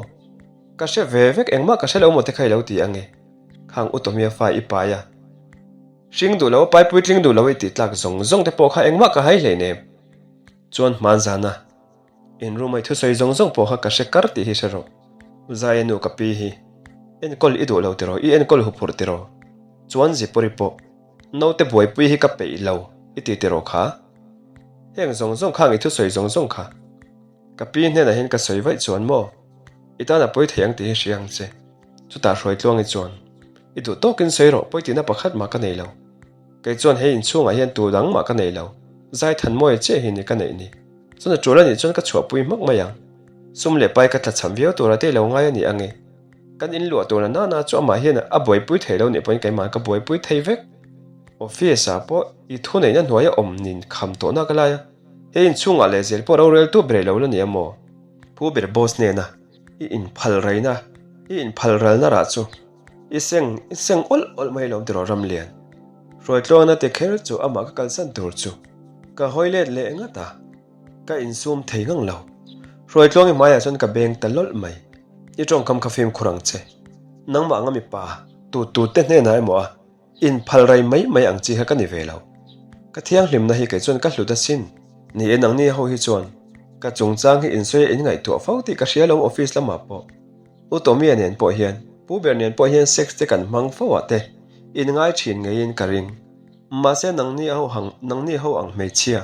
Ka hre ve vek engmah ka hre lo maw te kha i lo ti ange. Khang u Tomia fa i pai a. Hring duh lo a pai puitling duh lo i tih tlak zawng zawng te pawh kha engmah ka hai hleinem. Chuan hman zana in room a i thusawi zawng zawng pawh kha ka hre kar tih hi hre rawh. U Zaia nu ka pi hi enkawl i duh lo tiraw, i enkawl huphurh tiraw? Chuan Zipawri pawh naute buaipui hi ka peih lo i ti tiraw kha? Heng zawng zawng khang i thusawi zawng zawng kha ka pi hnenah hian ka sawi vaih chuan maw? I tan a pawi thei ang tih hi hria ang che. Chutah Hruaitluangi chuan, I duh tawkin sawi rawh, pawi tihna pakhat mah ka nei lo. Kei chuan hei inchhungah hian tu dang mah ka nei lo, Zaithanmawia chiah hi ni ka neih ni. Chuan a tul a nih chuan ka chhuahpui hmak mai ang. Sum leh pai ka tlachham viau tura te i lo ngai a ni ang e. Kan in luah tur na nana chu amah hian a buaipui thei lo nih pawhin keimah ka buaipui thei vek. Office ah pawh i thuneihna hnuaia awm nin kham tawhna ka lai a, he inchhungah leh zel pawh roreltu ber i lo la ni a maw? Pu ber boss hnena i inphal raina, i inphal ralna rah chu i seng i seng awlh awlh mai lawm tiraw Ramlian. Hruaitluangna ti kher chu amah ka kalsan tur chu ka hawi let leh ngat a. Ka insum thei ngang lo. Hruaitluangi hmaiah chuan ka beng ta lawlh mai. I tawngkam kha fimkhur ang che. Nangmah anga mipa tu tu te hnenah emaw a inphal rai mai mai ang chi kha ka ni ve lo. Ka thianghlimna hi kei chuan ka hlut asin. Ni e nangni ho hi chuan ka chungchang hi insawi a inngaihtuah fo tih ka hria lo office lamah pawh. U Tomia nen pawh hian Pu ber nen pawh hian sex te kan hmang fo ah te inngai thin ngeiin ka ring. Mahse nangni ho hang nangni ho ang hmeichhia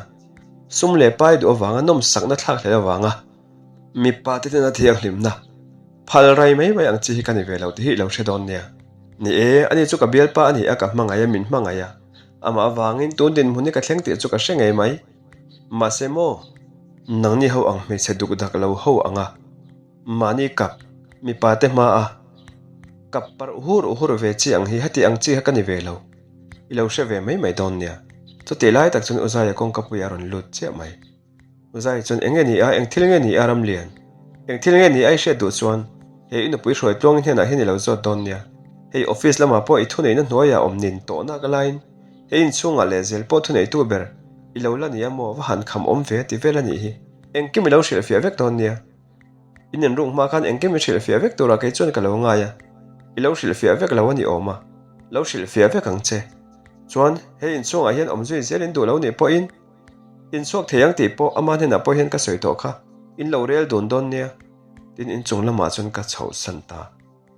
sum leh pai duh avanga nawmsakna thlak hlel avanga mipa te tena thianghlimna phal rai mai mai ang chi hi ka ni ve lo tih hi i lo hre dawn nia. Ni e, ani chu ka bialpa a ni a, ka hmangaih a, min hmangaih a. Amah avangin tun dinhmun hi ka thleng tih chu ka hre ngei mai. Mahse maw, nangni ho ang hmeichhe duk dak lo ho anga Mahni kap, mipa te hma a kap parh hur hur ve chi ang hi heti ang chi kha ka ni ve lo. I lo hre ve mai mai dawn nia. Chutih lai tak chuan Uzaia kawngka pui a rawn lut chiah mai. Uzaia chuan eng nge ni a, eng thil nge ni a Ramlian? Eng thil nge ni a i hriat duh chuan he i nupui hruai tluangin hnenah hian i lo zawt dawn nia. Hei office lamah pawh i thuneihna hnuaiah awm nin tawhna ka laiin he inchhungah lehzel pawh thuneitu ber i lo la ni a maw va han kham awm ve a ti vel a nih hi. Engkim i lo hrilhfiah vek dawn nia. In inruk hma khan engkim i hrilhfiah vek turah kei chuan ka lo ngai a, i lo hrilhfiah vek lo a ni awm a, lo hrilhfiah vek ang che. Chuan, he inchhungah hian awm zui zel in duh lo nih pawhin inchhuak thei ang tih pawh ama hnenah pawh hian ka sawi tawh kha, in lo rel dun dawn nia. Tin, inchung lamah chuan ka chhohsan ta.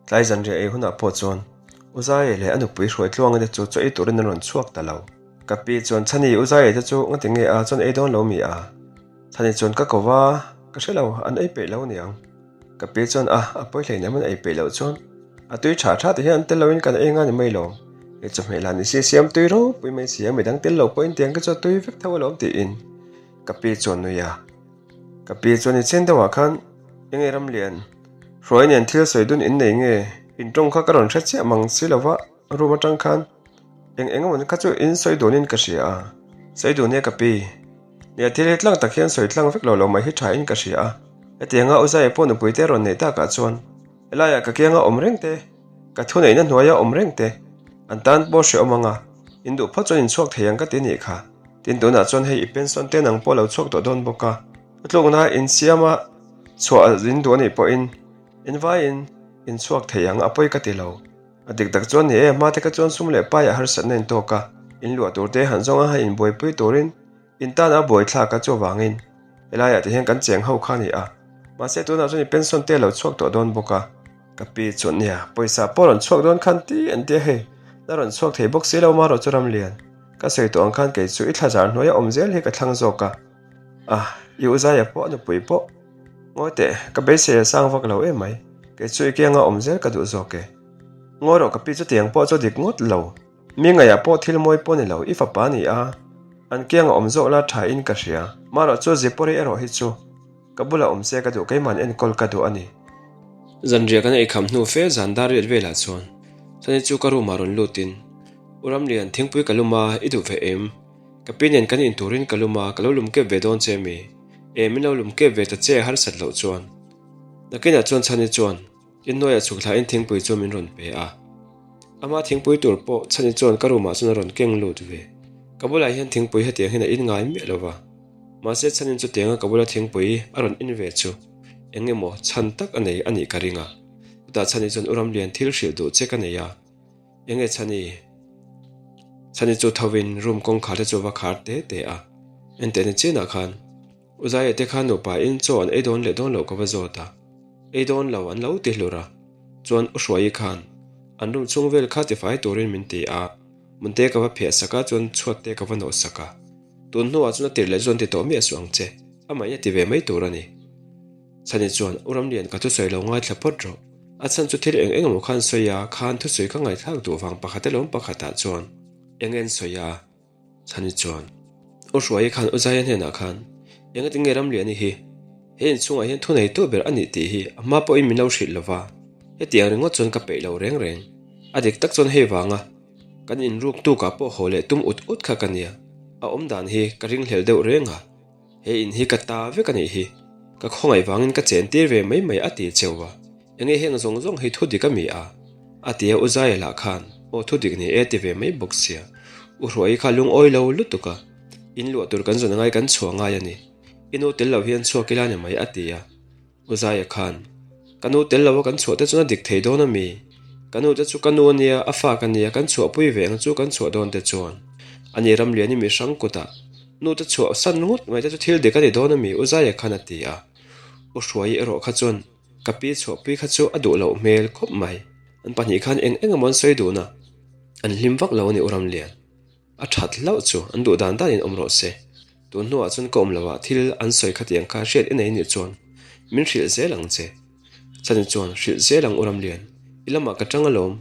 Tlai zanriah ei hunah pawh chuan U Zaia leh a nupui Hruaitluanga te chu chaw ei turin an rawn chhuak ta lo. Ka pi chuan Chhani u Zaia te chu ngati nge a chuan ei dawn lo mi a? Chhani chuan ka ko va, ka hre lo, an ei peih lo aniang. Ka pi chuan a, a pawi hleinem an ei peih loh chuan a tui tha tha ti hian an tel loin kan ei nga ni mai lo. Hei chawhmeh lah ni si siam tui ropui mai si a, midang tel lo pawhin tiang te chu a tui vek tho alawm tiin ka pi chuan nui a. Ka pi chuan i chen deuhah khan enge Ramlian, Hruai nen thil sawi dun in nei nge? In tawng kha ka rawn hre chiah mang si lova room atang khan eng eng emaw kha chu in sawi dunin ka hria a, sawi dun e ka pi. Nia thil hi tlang tak hian sawi tlang vek lo lo mai hi tha in ka hria a, hetianga u Zaia pawh nupui te rawn neih takah chuan helaiah ka kianga awm reng te, ka thuneihna hnuaia awm reng te an tan pawh hreawm ang a, in duh phawt chuan in chhuak thei ang ka ti nih kha. Tin tunah chuan hei i pension te nang pawh lo chhuak tawh dawn bawk a, a tlukna in siama chhuah in duh anih pawhin in vaiin in chhuak thei ang a pawi ka ti lo. A dik tak chuan ni e, hma te kha chuan sum leh paiah harsatna in tawk a, in luah tur te han zawng a ha in buaipui turin in tan a buai thlak a chuvangin helaiah te hian kan cheng ho kha a ni a, mahse tunah chuan i pension te a lo chhuak tawh dawn bawk a. Ka pi chuan nia, pawisa pawh rawn chhuak dawn khan ti an tia hei, la rawn chhuak thei bawk si lo marawh chu Ramlian, ka sawi tawh ang khan kei chu i thlazar hnuaia awm zel hi ka thlang zawk a, ah i u Zaia pawh a nupui pawh ngawi teh, ka beisei a sang vak lo em mai, kei chu i kianga awm zel ka duh zawk e. Ngawi rawh ka pi chutiang pawh chu dik ngawt lo, mi ngaihah pawh thil mawi pawh ni lo, i fapa a ni a, an kianga awm zawk la tha in ka hria, marawh chu Zipawri erawh hi chu. Ka bulah awm se ka duh keimahni enkawl ka duh a ni. Zanriah kan eikham hnu fe zan dar riat velah chuan Sunny chu ka room ah rawn lutin U Ramlian thingpui ka lum a i duh ve em? Ka pi nen kan in turin ka lum a ka lo lum kep ve dawn che mi? E min lo lum kep ve ta che harsat loh chuan. Nakinah chuan Sunny chuan Inhnuaiah chhuk thlain thingpui chu min rawn pe a. Ama thingpui tur pawh Chhani chuan ka room ah chuan a rawn keng lut ve. Ka bulah hian thingpui hetiang hian a in ngai miah lo va. Mahse Chhanin chutianga ka bula thingpui a rawn in ve chu eng emaw chhan tak a nei a nih ka ring a. Chutah Chhani chuan U Ramlian thil hrilh duh che ka nei a. Eng nge Chhani? Chhani chu thovin room kawngkhar te chu a va khar te te a. Entehna chinah khan. U Zaia te kha nupa in chaw an ei dawn leh dawn loh ka va zawt a, ei dawn lo an lo ti hlur a, chuan U Hruaii khan an room chhung vel kha tifai turin min ti a, Munte ka va phiah sak a chuan chhuat te ka va nawh sak a, tun hnuah chuan a tirh leh chuan ti tawh miah suh ang che, amah in a ti ve mai tur a ni. Chhani chuan U Ramlian ka thusawi lo ngaithla phawt rawh, a chhan chu thil eng eng emaw khan sawi a, khan thusawi ka ngaihthlak duh vang pakhat elawm pakhatah chuan eng en sawi a, Chhani chuan, U Hruaii khan U Zaia hnenah khan, Engati nge Ramliani hi he inchhungah hian thu neitu ber a nih tih hi a hma pawhin min lo hrilh lova, hetiang ringawt chuan ka peih lo reng reng. A dik tak chuan hei vanga kan inruk tukah pawh haw leh tum ut ut kha ka nia, a awm dan hi ka ringhlel deuh reng a, he in hi ka ta vek a nih hi, ka khawngaih vangin ka chen tir ve mai mai a ti cheu a. Enge heng zawng zawng hi thu dik a mi a? A ti a, U Zaia lah khan, Aw thu dik ni e ti ve mai bawk sia. U Hruaii kha lungawi lo lutuk a, in luah tur kan zawn angai kan chhuah ngai a ni. I nu tel lo hian chhuak ila ni mai a ti a. U Zaia khan, Ka nu tel lo a kan chhuah te chuan a dik thei dawn a mi? Ka nu te chu ka nu a nia, a fa ka nia, kan chhuahpui ve ang chu kan chhuah dawn te chuan. Ani Ramliani mi hrang kutah, Nu te chhuah san ngawt mai te chu thil dik a ni dawn a mi? U Zaia khan a ti a. U Hruaii erawh kha chuan, Ka pi chhuahpui kha chu a duh loh hmel khawp mai. An pahnih khan eng eng emaw an sawi dun a, an hlim vak lo a ni U Ramlian. A that hlauh chu an duh dan danin awm rawh se. Tun hnuah chuan ka awm lo ah thil an sawi khatiang kha hriat i nei nih chuan min hrilh zel ang che. Chani chuan hrilh zel ang U Ramlian, i lamah ka tang alawm.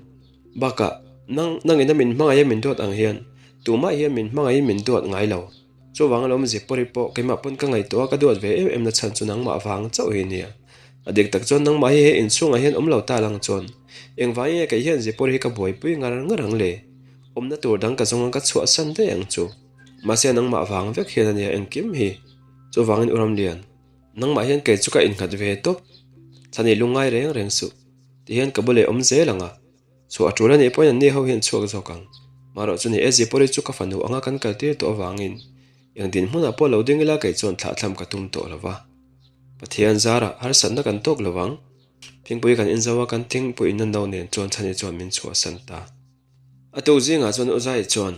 Bakah nang nangin a min hmangaih a min duat ang hian tumah hian min hmangaihin min duat ngai lo. Chuvang alawm Zipawri pawh keimah pawn ka ngaihtuah a ka duat ve em em na chhan chu nangmah vang chauh hi nia. A dik tak chuan nangmah hi he inchhungah hian awm lo ta lang chuan engvangin nge kei hian Zipawri hi ka buaipui ngar ngar ang le? Awmna tur dang ka zawng a ka chhuahsan daih ang chu. Mahse nangmah vang vek hian a nia engkim hi. Chuvangin U Ramlian, nangmah hian kei chu ka innghat ve tawp. Chhani lungngai reng reng suh. Tihian ka bul leh awm zel ang a. Chhuah a tul a nih pawhin anni ho hian chhuak zawk ang. Marawh chu ni e, Zipawri chu ka fanu anga kan kal tir tawh avangin eng dinhmunah pawh lo ding ila kei chuan thlahthlam ka tum tawh lo va. Pathian zarah harsatna kan tawk lo vang. Thingpui kan inzo a, kan thingpui inna no nen chuan Chhani chuan min chhuahsan ta. A tuk zingah chuan U Zai chuan,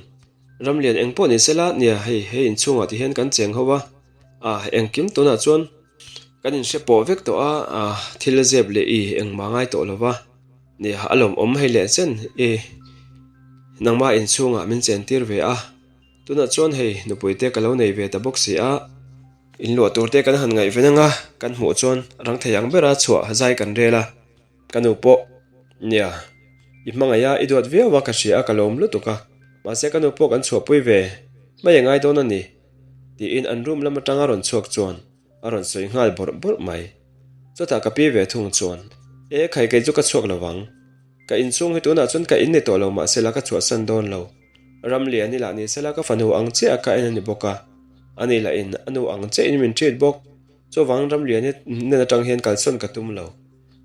Ramlian eng pawh ni sela, nia hei he inchhungah ti hian kan cheng ho a, ah engkim tunah chuan kan inhre pawh vek tawh a, ah thil zep leh i engmah ngai tawh lo va. Nia, a lawmawm hei leh chen i nangmah inchhungah min chen tir ve a. Tunah chuan hei nupui te ka lo nei ve ta bawk si a, inluah tur te kan han ngaihven anga kan hmuh chuan rang thei ang bera chhuah zai kan rel a, ka nu pawh nia i hmangaih a i duat viau a ka hria a ka lawm lutuk a, mahse ka nu pawh kan chhuahpui ve mai a ngai dawn a ni tiin an room lam atanga rawn chhuak chuan a rawn sawi nghal bawrh bawrh mai. Chutah ka pi ve thung chuan, E khai kei chu ka chhuak lo vang. Ka inchhung hi tunah chuan ka in ni tawh lo mahsela ka chhuahsan dawn lo. Ramliani lah ni sela ka fanu ang chiah a ka en a ni bawk a. Ani lah in a nu ang chiah in min treat bawk. Chuvang Ramliani nen atang hian kalsawn ka tum lo.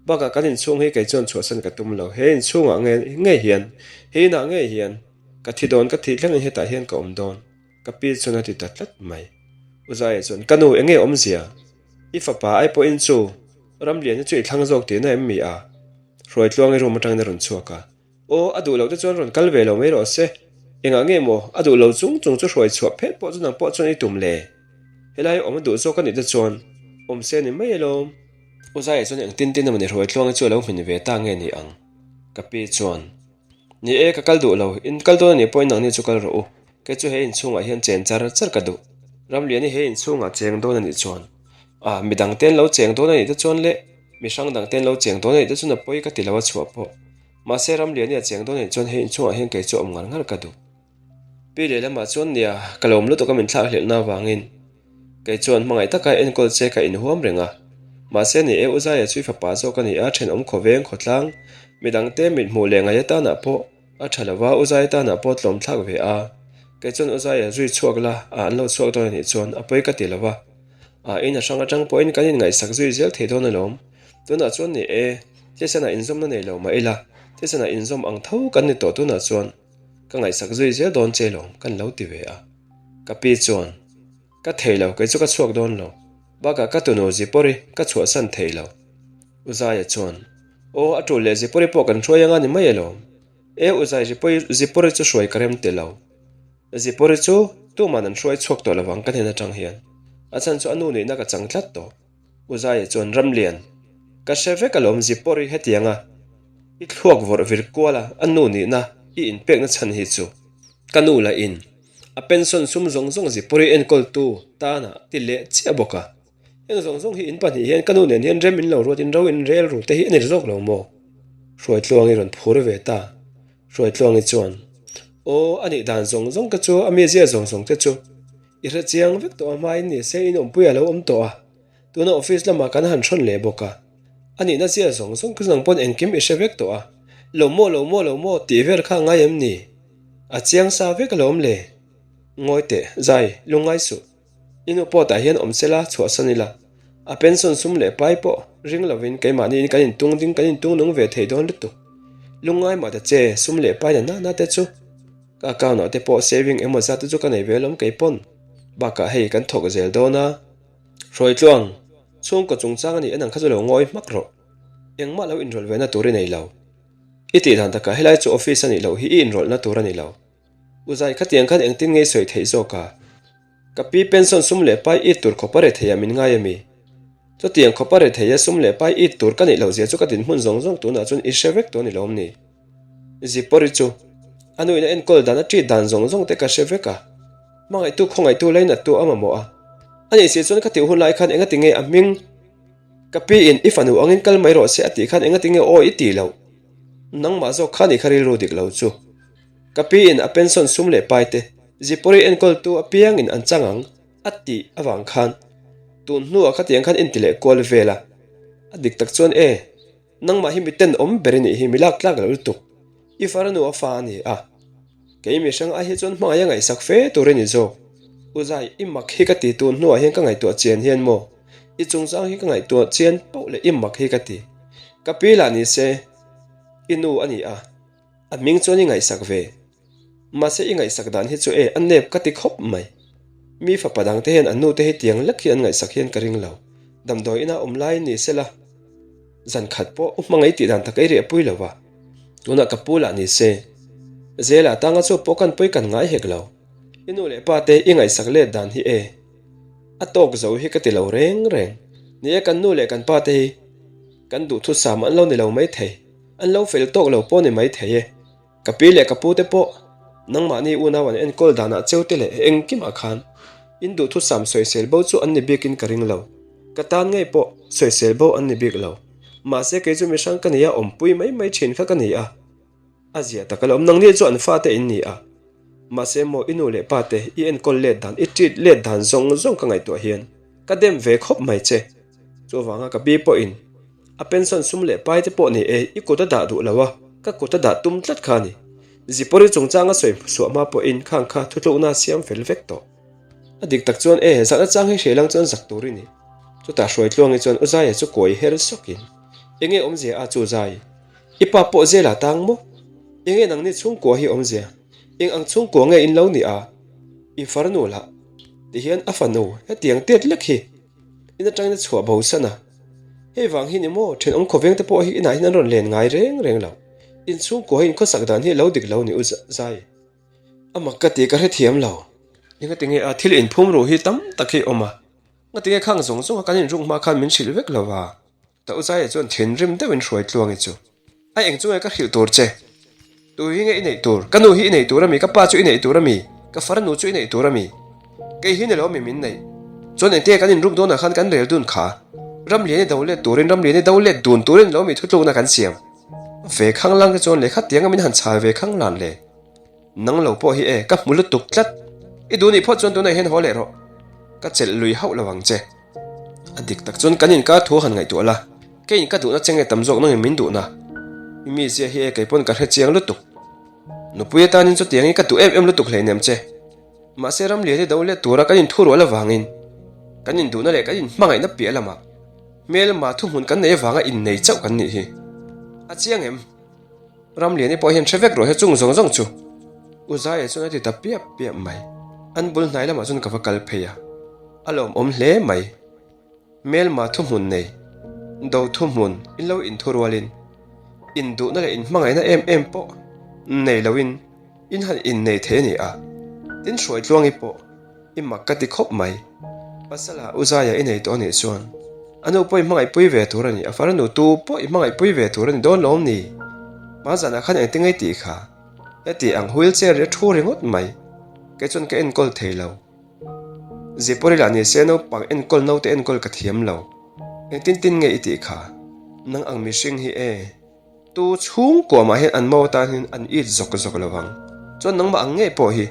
Bakah kan inchhung hi kei chuan chhuahsan ka tum lo. He inchhungah ngei hian, he inah ngei hian ka thi dawn ka thih thlengin hetah hian ka awm dawn. Ka pi chuan a ti ta tlat mai. U Zaia chuan, Ka nu, enge awmzia? I fapa ai pawhin chu Ramliana chu i thlang zawk tihna em mi a? Hruaitluangi room atangin a rawn chhuak a. Aw, a duh loh te chuan rawn kal ve lo mai rawh se. Engah nge maw a duh lo chung chung chu hruai chhuah phet pawh chu nang pawh chuan i tum le? Helai awm a duh zawk a nih te chuan awm se ni mai alawm. U Zaia chuan engtin tin emaw ni Hruaitluangi chu a lo hmin ve ta nge ni ang? Ka pi chuan. Ni e, ka kal duh lo. In kal dawn a nih pawhin nangni chu kal rawh u. Kei chu he inchhungah hian chen char char ka duh. Ramliani he inchhungah cheng dawn a nih chuan, ah, mi dangte an lo cheng dawn a nih te chuan leh mi hrang dangte an lo cheng dawn a nih te chuan a pawi ka ti lo a chhuah pawh. Mahse Ramliani a cheng dawn a nih chuan he inchhungah hian kei chu awm ngar ngar ka duh. Pi lehlamah chuan nia, ka lawm lutuk a min thlak hlelhna avangin. Kei chuan hmangaih taka enkawl che ka inhuam reng a. Mahse ni e, U Zaia chu i fapa zawk a ni a, thenawm khawveng, khawtlang, midangte mithmuh leh ngaih atanah pawh a tha lo va, U Zaia tanah pawh tlawm thlak ve a. Kei chuan U Zaia zui chhuak la, a an lo chhuak dawn a nih chuan a pawi ka ti lo va. A in a hrang atang pawhin kan inngaihsak zui zel thei dawn alawm. Tunah chuan ni e, thisenah inzawmna nei lo mah ila, thisenah inzawm ang tho kan ni tawh tunah chuan ka ngaihsak zui zel dawn che lawm kan lo ti ve a. Ka pi chuan, Ka thei lo, kei chu ka chhuak dawn lo. Bakah ka tunu Zipawri ka chhuahsan thei lo. U Zaia chuan, Aw, a tul leh Zipawri pawh kan hruai anga ni mai alawm. E, U Zai, Zipawri chu hruai ka rem ti lo. Zipawri chu tuman an hruai chhuak tawh lovang ka hnen atang hian. A chhan chu a nu nihna ka chang tlat tawh. U Zaia chuan, Ramlian, ka hre vek alawm Zipawri hetianga i thluak vawrh vir kual a, a nu nihna i inpekna chhan hi chu ka nu lah in A pension sum zawng zawng Zipawri enkawltu tana ti leh chiah bawk a. Heng zawng zawng hi in pahnih hian ka nu nen hian rem in lo ruat in ro in rel ru te hi a ni zawk lo maw? Hruaitluangi rawn phur ve ta. Hruaitluangi chuan, Aw, a nih dan zawng zawng te chu, a mizia zawng zawng te chu i hre chiang vek tawh a, hmain ni se in awmpui a lo awm tawh a, tuna office lamah kan han hrawn leh bawk a, a nihna zia zawng zawng chu nang pawn engkim i hre vek tawh a, lo maw lo maw lo maw tih vel kha a ngai em ni? A chiang sa vek alawm le. Ngawi teh, Zai, lungngai suh. I nu pawh tah hian awm sela, chhuahsan ila. A pension sum leh pai pawh ring lovin keimahniin kan intung ding kan intung nung ve thei dawn lutuk. Lungngai mah ta che, sum leh pai na nana te chu. Ka account ah te pawh saving emaw zat te chu ka nei ve alawm kei pawn. Bakah hei kan thawk zel dawn a. Hruaitluang, chhungkaw chungchang a nih en ang kha chu lo ngawi hmak rawh. Engmah lo inrawlh ve na tur i nei lo. I tih dan takah helai chu office a nih loh hi i inrawlhna tur a ni lo. U Zai khatiang khan engtin nge i sawi theih zawk a? Ka pi pension sum leh pai it tur khawp a re thei a min ngai ami? Chutiang khawp a re thei a sum leh pai it tur ka nih loh zia chu ka dinhmun zawng zawng tunah chuan i hre vek tawh a ni lawm ni? Zipawri chu a nuin a enkawl dan a treat dan zawng zawng te ka hre vek a. Hmangaihtu khawngaihtu lainattu a mamawh a. A nih si chuan ka tih hun lai khan engati nge a hming Ka pi in i fanu angin kal mai rawh se a tih khan engati nge aw i tih loh? Nangmah zawk kha nih kha rilru dik lo chu. Ka pi in a pension sum leh pai te Zipawri enkawltu apiangin an chang ang a tih avang khan tun hnuah khatiang khan inti leh kual vel a. A dik tak chuan e, nangmah hi mi tenawm ber i nih hi mi lak tlak loh lutuk. I farnu a fa a ni a. Kei mihring ai hi chuan hmangaih a ngaihsak fe tur i ni zawk. U Zai, i mak hi ka ti tun hnuah hian ka ngaihtuah chian hian maw? I chungchang hi ka ngaihtuah chian pauh leh i mak hi ka ti. Ka pi lah ni se, i nu a ni a, a hming chuan i ngaihsak ve. Mahse i ngaihsak dan hi chu e, a nep ka ti khawp mai. Mi fapa dangte hian an nute hi tiang lek hi an ngaihsak hian ka ring lo. Damdawi ina awm lai ni se la, zan khat pawh u hmangaih tih dan tak ei reh pui lo va. Tunah ka pu lah ni se, Zela tanga chu pawh kan pawi kan ngai hek lo. I nu leh pa te i ngaihsak let dan hi e. A tawk zo hi ka ti lo reng reng. Ni e kan nu leh kan pa te hi kan duhthusam an lo ni lo mai thei. An lo fel tawk lo pawh ni mai thei e. Ka pi leh ka pu te pawh. Nangmahni unau an enkawl danah cheu te leh engkimah khan in duhthusam sawisel bo chu an ni bikin ka ring lo. Ka tan ngei pawh sawisel bo an ni bik lo. Mahse kei chu mihrang ka nia awmpui mai mai thin kha ka ni a. A zia tak alawm nangni chu an fate in ni a. Mahse maw i nu leh pa te i enkawl let dan i treat let dan zawng zawng ka ngaihtuah hian ka dem ve khawp mai che. Chuvanga ka pi pawhin a pension sum leh pai te pawh ni e i kut a dah duh lo a, ka kut a dah tum tlat kha a ni. Zipawri chungchanga sawi suah hma pawhin khang kha thutlukna a siam fel vek tawh. A dik tak chuan e, zahna chang hi hre lang chuan zak tur i ni. Chutah Hruaitluangi chuan U Zaia chu kuai her sawkin, Enge awmzia a chu Zai? I pa pawh zela tang maw? Enge nangni chhungkua hi awmzia? Eng ang chhungkua nge in lo ni a? I farnu lah tihian a fanu hetiang tet lek hi in atangin a chhuah bo san a. Hei vang hi ni maw thenawm khawveng te pawh hi inah hian an rawn len ngai reng reng lo. In chhungkua hi in khawsak dan hi lo dik lo ni u Zai. A mak ka ti ka hrethiam lo. Engatinge a thil inphum ruh hi tam tak hi awm a. Ngatinge khang zawng zawng a kan inruk hma khan min hrilh vek lo a. Ta u Zaia chuan thinrim deuhin hruai tluangi chu, A eng chu nge ka hrilh tur che? Tu hi nge i neih tur? Ka nu hi i neih tur a mi? Ka pa chu i neih tur a mi? Ka farnu chu i neih tur a mi? Kei hi ni lo mi min neih? Chuan engtinge kan inruk dawnah khan kan rel dun kha? Ramliani do let turin, Ramliani do let dun turin lo mi thutlukna kan siam ve khanglang te chuan lehkha tianga min han chhal ve khanglan le. Nang lo pawh hi e, ka hmu lutuk tlat. I duh nih phawt chuan tunah hian haw leh rawh. Ka chelh lui hauh lo ang che. A dik tak chuan kan inkar thu han ngaihtuah la, keiin ka duhna che nge tam zawk nangin min duhna. I mizia hi e kei pawn ka hre chiang lutuk. Nupui atanin chutiangin ka duh em em lutuk hleinem che. Mahse Ramliani do let tura kan inthurual avangin kan induhna leh kan inhmangaihna piah lamah hmelma thuhmun kan nei avanga innei chauh kan nih hi. A chiang em? Ramliani pawh hian hre vek rawh he chung zawng zawng chu. U Zaia chuan a ti ta piap piap mai. An bul hnai lamah chuan ka va kal phei a. A lawmawm hle mai. Hmelma thuhmun nei, do thuhmun in lo inthu rualin, induhna leh inhmangaihna em em pawh nei loin in han innei thei a ni a. Tin Hruaitluangi pawh i mak ka ti khawp mai. Pasala U Zaia i nei tawh a nih chuan a nu pawh i hmangaihpui ve tur a ni, a farnu tu pawh i hmangaihpui ve tur a ni dawn lawm ni? Hmazanah khan engtin nge i tih kha? Heti ang wheelchair hi a thu ringawt mai. Kei chuan ka enkawl thei lo. Zipawri lah ni se naupang enkawl naute enkawl ka thiam lo. Engtin tin nge i tih kha? Nang ang mihring hi e. Tu chhungkua mah hian an mau atan hian an it zawk zawk lo vang. Chuan nangmah ang ngei pawh hi.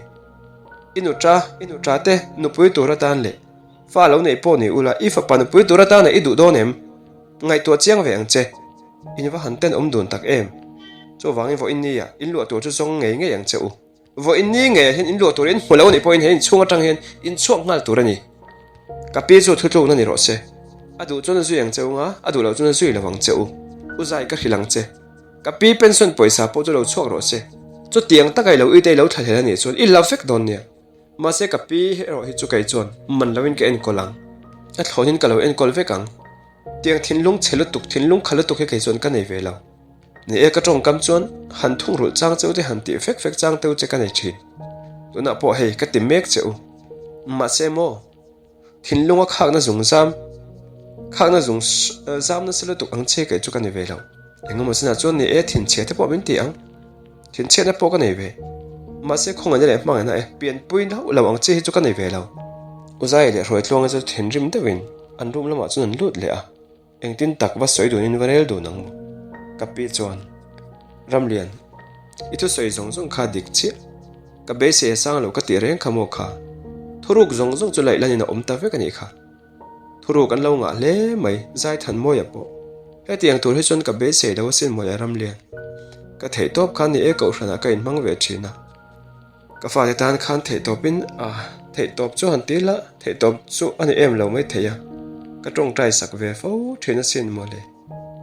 I nuṭa, i nuṭa te nupui tur atan leh fa lo neih pawh ni ula i fapa nupui tur atana i duh dawn em? Ngaihtuah chiang ve ang che. In va han tenawm dun tak em? Chuvangin vawiin nia in luah tur chu zawng ngei ngei ang che u. Vawiin ni ngeiah hian in luah tur in hmu lo anih pawhin he inchhung atang hian in chhuak nghal tur a ni. Ka pi chu thutlukna ni rawh se. A duh chuan a zui ang che u nga, a duh loh chuan a zui lo ang che u. U Zai ka hrilh ang che. Ka pi pension pawisa pawh chu lo chhuak rawh se. Chutiang taka i lo ite i lo thlahlel anih chuan i la vek dawn nia. Mahse ka pi erawh hi chu kei chuan man loin ka enkawl ang. A thlawnin ka lo enkawl vek ang. Tiang thinlung chhe lutuk, thinlung kha lutuk hi kei chuan ka nei ve lo. Ni e, ka tawngkam chuan han thungrulh chang cheu te han tih fek fek chang teu che ka nei thin. Tunah pawh hei ka ti mek che u. Mahse maw, thinlunga khakna zung zam, khakna zung zam nasa lutuk ang che kei chu ka ni ve lo. Engemaw zinah chuan ni e, thinchhia te pawh min ti ang. Thinchhiatna pawh ka nei ve. Mahse khawngaihna leh hmangaihna e, pianpui hlauh lo ang che hi chu ka nei ve lo. Uzaia leh Hruaitluanga chu thinrim deuhin an room lamah chuan an lut leh a. Engtin tak va sawi dunin va rel dun ang maw? Ka pi chuan, Ramlian, i thusawi zawng zawng kha dik chiah. Ka beisei a sang lo ka tih reng kha maw kha? Thuruk zawng zawng chu laih lanin a awm ta vek a nih kha. Thuruk an lo ngah hle mai, Zaithanmawia pawh. Hetiang tur hi chuan ka beisei lo asin mawle Ramlian. Ka theihtawp khan ni e kohhranah ka inhmang ve thin a. Ka fate tan khan theihtawpin a theihtawp chu han ti la, theihtawp chu a ni em lo mai thei a, ka tawngtai sak ve fo thin asin mawle.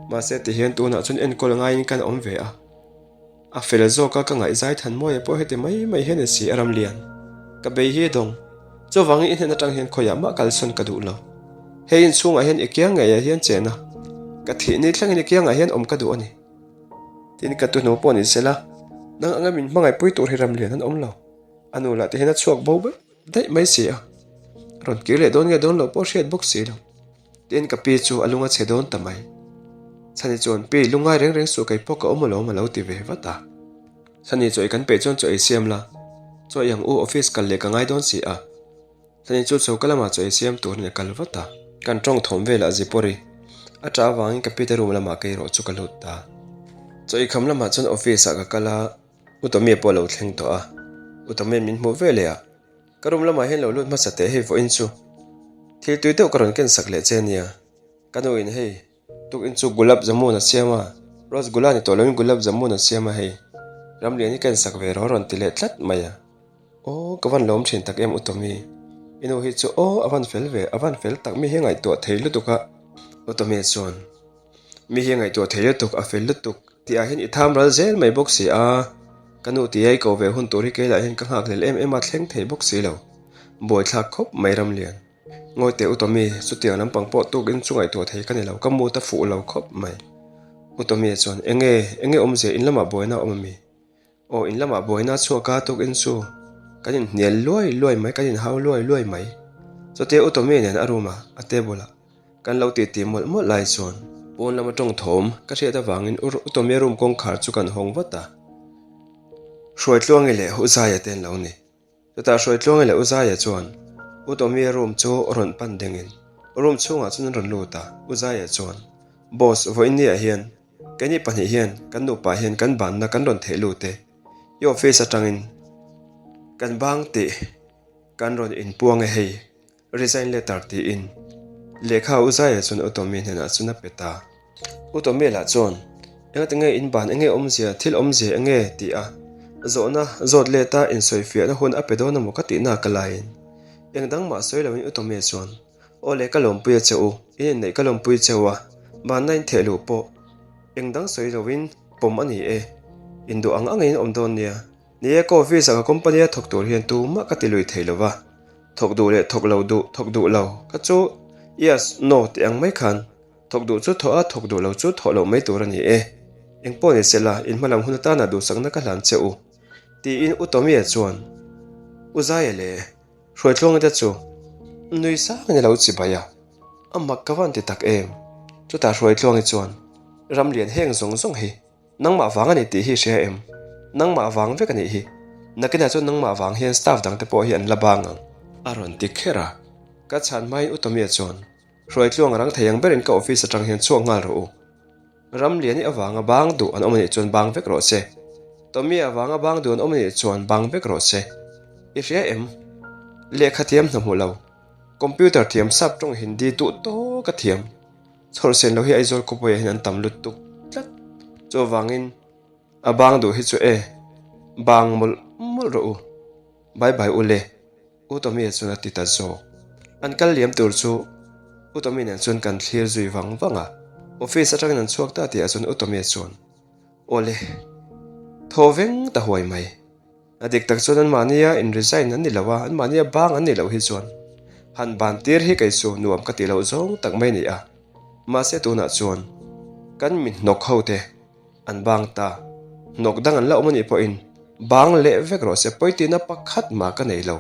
Mahse tihian tunah chuan enkawl ngaiin kan awm ve a, a fel zawka ka ngaihzai than mawi pawh heti mai mai hian a si a ramlian. Ka bei hi dawng, chuvangin i hnen atang hian khawiah mah kalsawn ka duh lo. Hei inchhungah hian i kiang ngeiah hian chen a, ka thih ni thlengin i kiangah hian awm ka duh a ni. Tin ka tuhnu pawh ni sela, nang anga min hmangaihpui tur hi ramlian an awm lo. A nu lah te hian a chhuak bo daih mai si a, rawn kir leh dawn nge dawn loh pawh hriat bawk si lo. Tin ka pi chu a lung a chhe dawn ta mai. Chhani chuan, Pi, lungngai reng reng suh kei pawh ka awm alawm a lo ti ve vat a. Chhani chaw ei kan peih chuan chaw ei siam la. Chaw ei ang u, office kal leh ka ngai dawn si a. Chani chu choka lamah chaw ei siam turin a kal vat a. Kan tawng thawm velah Zipawri a ṭah avangin ka pite room lamah ka erawh chu ka lut ta. Chaw ei kham lamah chuan office ah ka kal a, U Tommy pawh a lo thleng tawh a. U Tommy min hmuh ve leh a, ka room lamah hian lo lut hmasa teh hei vawiin chu thil tui deuh ka rawn ken sak leh che nia. Ka nu in hei Tukin chu Gulab Jamun a siam a, Rasgula ni tawh loin Gulab Jamun a siam a hei. Ramlian hi ka insak ve rawh a rawn ti leh tlat mai a. Aw, ka van lawm thin tak em u Tommy. I nu hi chu aw, a van fel ve, a van fel tak mi hi a ngaihtuah thei lutuk a. U Tommy chuan, Mi hi a ngaihtuah thei lutuk, a fel lutuk tih ah hian i tham ral zel mai bawk si a. Ka nu tia i ko ve hun tur hi kei lah hian ka nghakhlel em em a, thleng thei bawk si lo. Buaithlak khawp mai Ramlian. Ngawi teh U Tommy, chutiang lampang pawh tukin chu ngaihtuah thei ka ni lo, ka mut a fuh lo khawp mai. U Tommy chuan, Enge, enge awmzia, in lamah buaina a awm ami? Aw, in lamah buaina a chhuak a, tukin chu kan inhnial luai luai mai, kan inhau luai luai mai. Chutia U Tommy nen a room ah, a table ah, kan lo titi mawlh mawlh lai chuan pawn lama tawng thawm ka hriat avangin U Tommy room kawngkhar chu kan hawng vat a. Hruaitluangi leh U Zaia te an lo ni. Chutah Hruaitluangi leh U Zaia chuan U Tommy room chu rawn pan dengin room chhungah chuan an rawn lut a, U Zaia chuan, Boss, vawiinniah hian keini pahnih hian kan nupa hian kan banna kan rawn theih lut e, i office atangin kan bang tih kan rawn inpuang e hei. Resign letter tiin lehkha U Zaia chuan U Tommy hnenah chuan a pe ta. U Tommy lah chuan, Engati nge in ban enge awmzia, thil awmzia enge? ti a zawhna zawt let a insawifiahna hun a pe dawn emaw ka tihna ka laiin eng dang mah sawi loin U Tommy chuan, Aw le ka lawmpui a che u, in inneih ka lawmpui che u a, banna in theh luh pawh eng dang sawi loin pawm a ni e, induh ang angin awm dawn nia. Ni e, ka office ah ka company a thawk tur hian tumah ka ti lui thei lo va, thawk duh leh thawk lo duh, thawk duh lo kha chu yes, no tih ang mai khan thawk duh chu thawh a, thawk duh lo chu thawh loh mai tur a ni e. Engpawh ni sela, in hmalam hun atana duhsakna ka hlan che u, tiin U Tommy-a chuan U Zaia leh Hruaitluanga te chu nui sangin a lo chibai a, a mak ka van ti tak em? Chutah Hruaitluangi chuan Ramlian heng zawng zawng hi Nangmah vang a ni tih hi i hria em? Nangmah vang vek a nih hi. Nakinah chuan nangmah vang hian staff dangte pawh hi an la bang ang. A rawn ti kher a. Ka chhan hmain U Tommy-a chuan, Hruaitluang a rang thei ang berin ka office atang hian chhuak nghal rawh u. Ramliani avanga bang duh an awm a nih chuan bang vek rawh se. Tommy-a avanga bang duh an awm a nih chuan bang vek rawh se. I hria em? Lehkha thiam hna hmu lo. Computer thiam sap tawng Hindi duh tawk a thiam. Chhawrhsen lo hi Aizawl khawpuiah hian an tam lutuk tlat. Chuvangin a bang duh hi chu e, bang mawlh mawlh rawh u. Bye bye u le, U Tommy-a chuan a ti ta zawk. An kal liam tur chu U Tommy nen chuan kan thlir zui vang vang a. Office atangin an chhuak ta tihah chuan U Tommy-a chuan, Aw le, thaw veng ta huai mai. A dik tak chuan anmahnia in resign an ni lo a, anmahnia bang an nih loh hi chuan han ban tir hi kei chu nuam ka tih loh zawng tak mai a ni a. Mahse tunah chuan kan mi hnawk ho te an bang ta, hnawk dang an la awm a nih pawhin bang leh vek rawh se pawitina pakhat mah ka nei lo,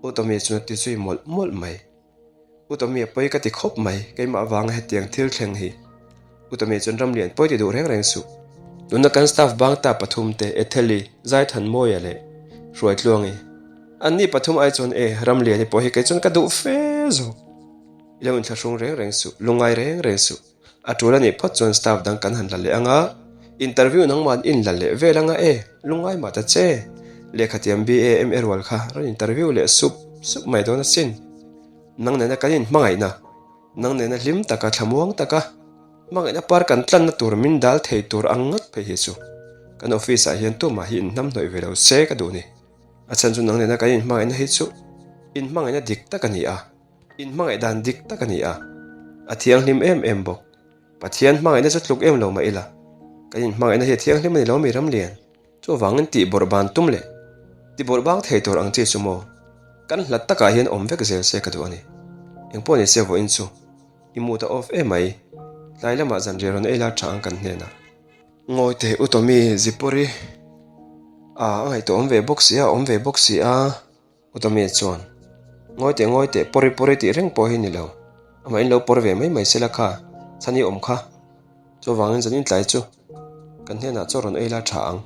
U Tommy chuan a ti zui mawlh mawlh mai. U Tommy a pawi ka ti khawp mai, keimah avanga hetiang thil thleng hi. U Tommy chuan Ramlian pawi ti duh reng reng suh. Tuna kan staff bang ta pathum te, Etheli, Zaithanmawia leh Hruaitluangi. Anni pathum ai chuan e, Ramliani pawh hi kei chuan ka duh fe zawk. I lo inthlahrung reng reng suh, lungngai reng reng suh. A tul a nih phawt chuan staff dang kan han la leh anga, interview nangmah an in la leh vel anga e, lungngai mah ta che. Lehkha thiam BA MA rual kha rawn interview leh sup sup mai dawn asin. Nang nena kan inhmangaihna, nang nena hlim taka thlamuang taka hmangaihna par kan tlanna tur min dal thei tur ang ngat phei hi chu kan office ah hian tumah hi inhnamhnawih ve lo se ka duh ni. A chhan chu nang nena kan inhmangaihna hi chu inhmangaihna dik tak a ni a. Inhmangaih dan dik tak a ni a, a thianghlim em em bawk. Pathian hmangaihna chu tluk em lo mah ila, kan inhmangaihna hi a thianghlim a ni lo mi Ramlian. Chuvangin tih bawrh ban tum leh ti bawrh bang thei tur ang chi chu maw, kan hlat takah hian awm vek zel se ka duh a ni. Engpawh ni se vawiin chu i mood a off em mai, tlai lamah zanriah rawn ei la tha ang kan hnenah. Ngawi teh U Tommy, Zipawri a a ngaihtuah awm ve bawk si a, awm ve bawk si a. Utomia chuan, Ngawi teh ngawi teh, pawri pawri tih reng pawh hi ni lo. Amah in lo pawr ve mai mai sela kha, chhan hi awm kha. Chuvangin zan intlai chu kan hnenah chaw rawn ei la tha ang.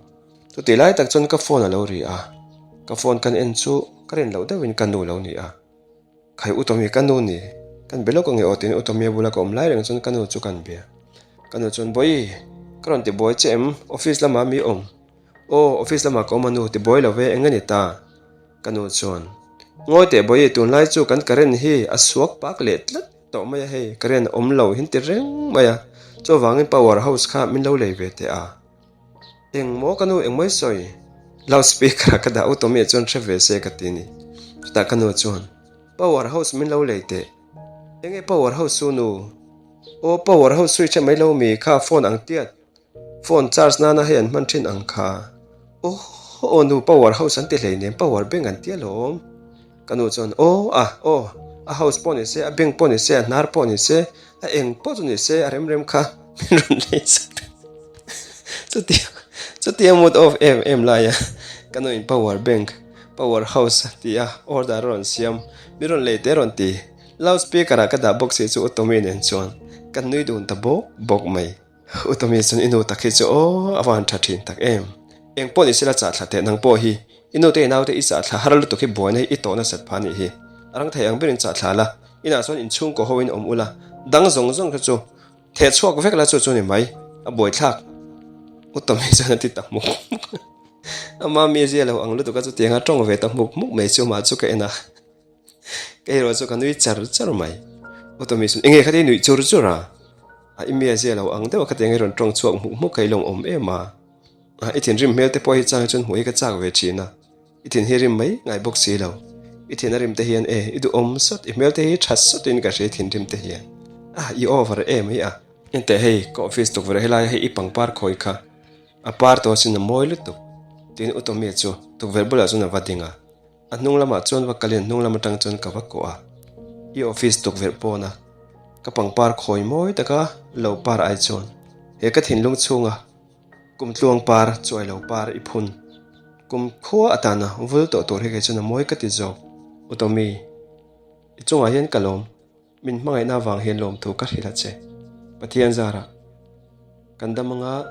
Chutih lai tak chuan ka phone a lo ri a. Ka phone kan en chu ka rin loh deuhin ka nu lo ni a. Khai u Tommy ka nu ni, kan be lawk ange aw tiin u Tommy-a bula ka awm lai reng chuan ka nu chu kan bia. Ka nu chuan Bawihi, ka rawn ti buai che em? Office lamah mi awm? Aw, office lamah ka awm a nu, ti buai lo ve, eng a ni ta? Ka nu chuan Ngawi teh Bawihi, tunlai chu kan current hi a suak pak leh tlat tawh mai a hei, current awm lo hin ti reng mai a, chuvangin power house kha min lo lei ve teh a. Eng maw ka nu eng mawi sawi? Loud speaker ah ka dah u Tommy chuan hre ve se ka ti ni. Chutah ka nu chuan Power house min lo lei teh. Enge power house chu nu? Aw power house switch a mai lo mi kha phone ang tiat. Phone charge nana hei an hman thin ang kha. Aw aw nu power house an ti hleinem power bank an ti alawm. Ka nu chuan, Aw, a, aw, a house pawh ni se, a bank pawh ni se, a hnar pawh ni se, a eng pawh chu ni se, a rem rem kha min rawn lei sak ta. Chutia, chutia mood off em em laia ka nu in power bank, power house ti a order a rawn siam, min rawn lei teh rawn ti. Loud speaker ah ka dah bawk si chu U Tommy nen chuan kan nui dun ta bawk bawk mai. U Tommy chuan i nu tak hi chu aw, a van tha thin tak em. Eng pawh ni sela chah thla teh nang pawh hi I nute i naute i chah thla har lutuk hi buaina hi i tawh nasat pha nih hi. A rang thei ang berin chah thla la, inah chuan inchhungkaw ho in awm ula, dang zawng zawng kha chu theh chhuak vek la chu chu ni mai, a buaithlak. U Tommy chuan a ti ta hmuk hmuk a. Ama mizia lo ang lutuk a chutiang a tawng ve ta hmuk hmuk mai chu mah chu ka en a. Ka erawh chu ka nui char char mai. U Tommy chuan enge khatia i nuih chur chur a? A i mizia lo ang deuh a khatiang i rawn tawng chhuak hmuk hmuk kha i lawmawm em a? Ah, i thinrim hmel te pawh hi chang hi chuan hmuh hi ka chak ve thin a, i thin hi rim mai ngai bawk si lo. I thin a rim te hian e, i duhawm sawt, i hmel te hi tha sawtin ka hria i thinrim te hian. Ah, i over em hi a. Enteh hei, ka office tukverh helaia hei i pangpar khawi kha, a par tawh asin a mawi lutuk, tiin U Tommy chu tukverh bulah chuan a va ding a. A hnung lamah chuan va kalin hnung lam atang chuan ka va kawh a, i office tukverh pawna ka pangpar khawi mawi taka lo par ai chuan he ka thinlung chhunga Kum tluang par chuai lo par i phun. Kum khua atana vul tawh tur hi kei chuan a mawi ka ti zawk. U Tommy, i chungah hian ka lawm. Min hmangaihna avang hian lawmthu ka hrilh a che. Pathian zarah kan dam anga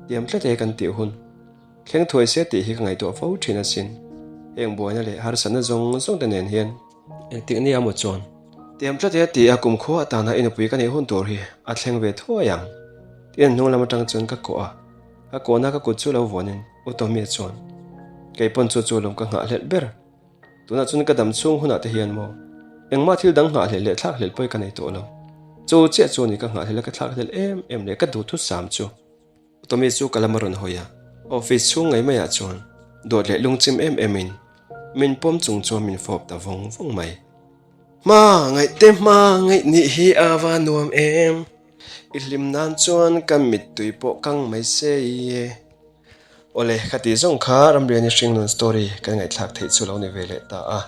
tiam tlat e kan tih hun. Thleng thuai se tih hi ka ngaihtuah fo thin asin. Heng buaina leh harsatna zawng zawng te nen hian. Engtik nia maw chuan? Tiam tlat e ti a kumkhua atana i nupui ka neih hun tur hi a thleng ve thuai ang. Tiin hnung lam atang chuan ka kawh a, ka kawhna ka kut chu lo vuanin U Tommy chuan, Kei pawn chu chu lawm ka nghahhlelh ber. Tunah chuan ka dam chhung hunah te hian maw engmah thil dang nghahhlelh leh thlakhlelh pawi ka nei tawh lo. Chu chiah chu ni ka nghahhlelh a ka thlakhlelh em em leh ka duhthusam chu. Tommy chu ka lam a rawn hawi a, office chhung ngei maiah chuan dawt leh lungchim em em in min pawm chung chuan min fawp ta vawng vawng mai. Hma ngaih te hma ngaih nih hi a va nuam em, i hlim nan chuan ka mittui pawh kang mai se i e. Awle, khati zawng kha Ramriani Hringnun story kan ngaihthlak theih chu lo ni ve leh ta a.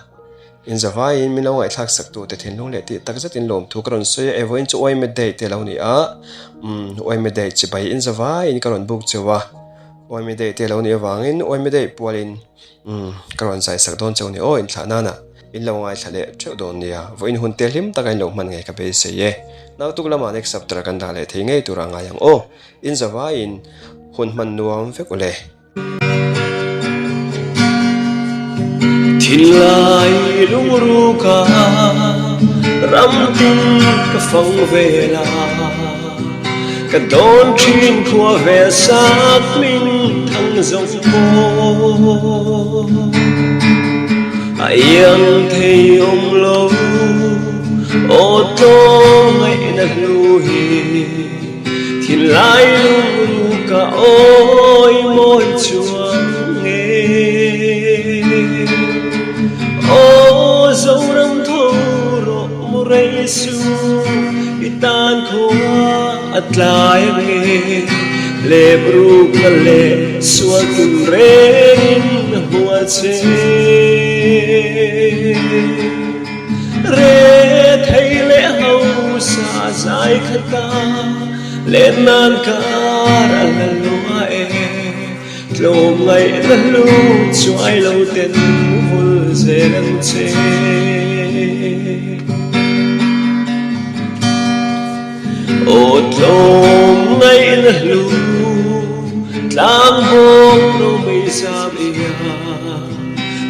In zavaiin min lo ngaihthlak sak tu te thinlung leh tih tak zetin lawmthu ka rawn sawi a, e vawiin chu Uaime Day te lo ni a, umm Uaime Day chibai in zavaiin ka rawn buk cheu a, Uaime Day te lo nih avangin Uaime Day pualin umm ka rawn zai sak dawn cheu ni aw inthlah nana in lo ngaithla leh theuh dawn nia, vawiin hun te hlim taka in lo hman ngei ka beisei e, naktuk lamah next chapter kan dah leh thei ngei tur a ngai ang aw, in zavaiin hun hman nuam vek ule. Thinlai lungruka ram tin ka fang vel a, ka dawn thin khua vel sak min thang zawng pawh a iang thei awm lo, aw tlawm ngaihna hlu hi. Thinlai lungruka awi mawi chuang nge Aw Zoram tho rawh mu rei su i tan khua a tlai ange Lep rukna leh sual tum rengin hua che. Re thei leh hausa zai khat a, len nan kar a la lua e. Tlawm ngaihna hlu chuai lo ten vul zel ang che. Aw tlawm ngaihna hlu tlang bawk lo mei zam ia.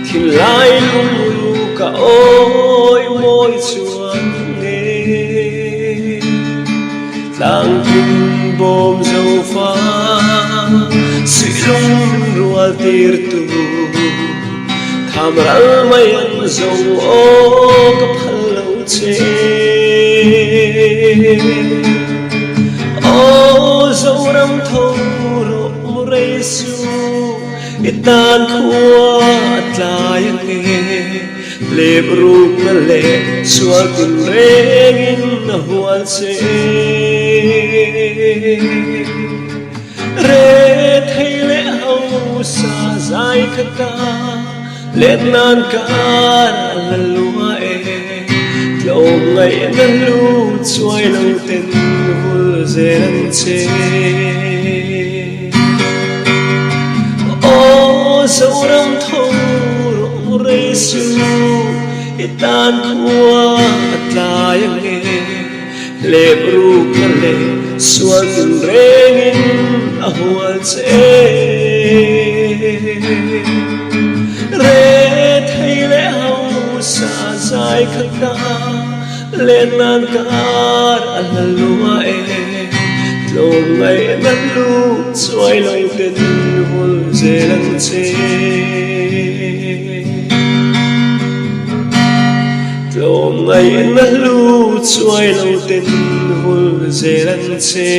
Thinlai lungru ka awi mawi chuan nge Tlangkin bawm zo fa Suihlung min rual tir tu Tham ral mai an zawng aw ka phal lo che Aw Zoram tho rawh mu rei suh I tan khua a tlai a nge, lep rukna leh sual tin rengin a hual che. Re thei leh hausa zai khat a, let nan kar a la lua e. Tlawm ngaihna hlu chuai lo ten vul zel ang che. Aw Zoram tho rawh mu rei suh, i tan khua a tlai ang e. Hlep rukna leh sual tin rengin a hual che. Re thei leh hausa zai khat a. Len nan kar a hla lua e, tlawm ngaihna hlu chuai lo ten vul zel ang che. Tlawm ngaihna hlu chuai lo ten vul zel ang che.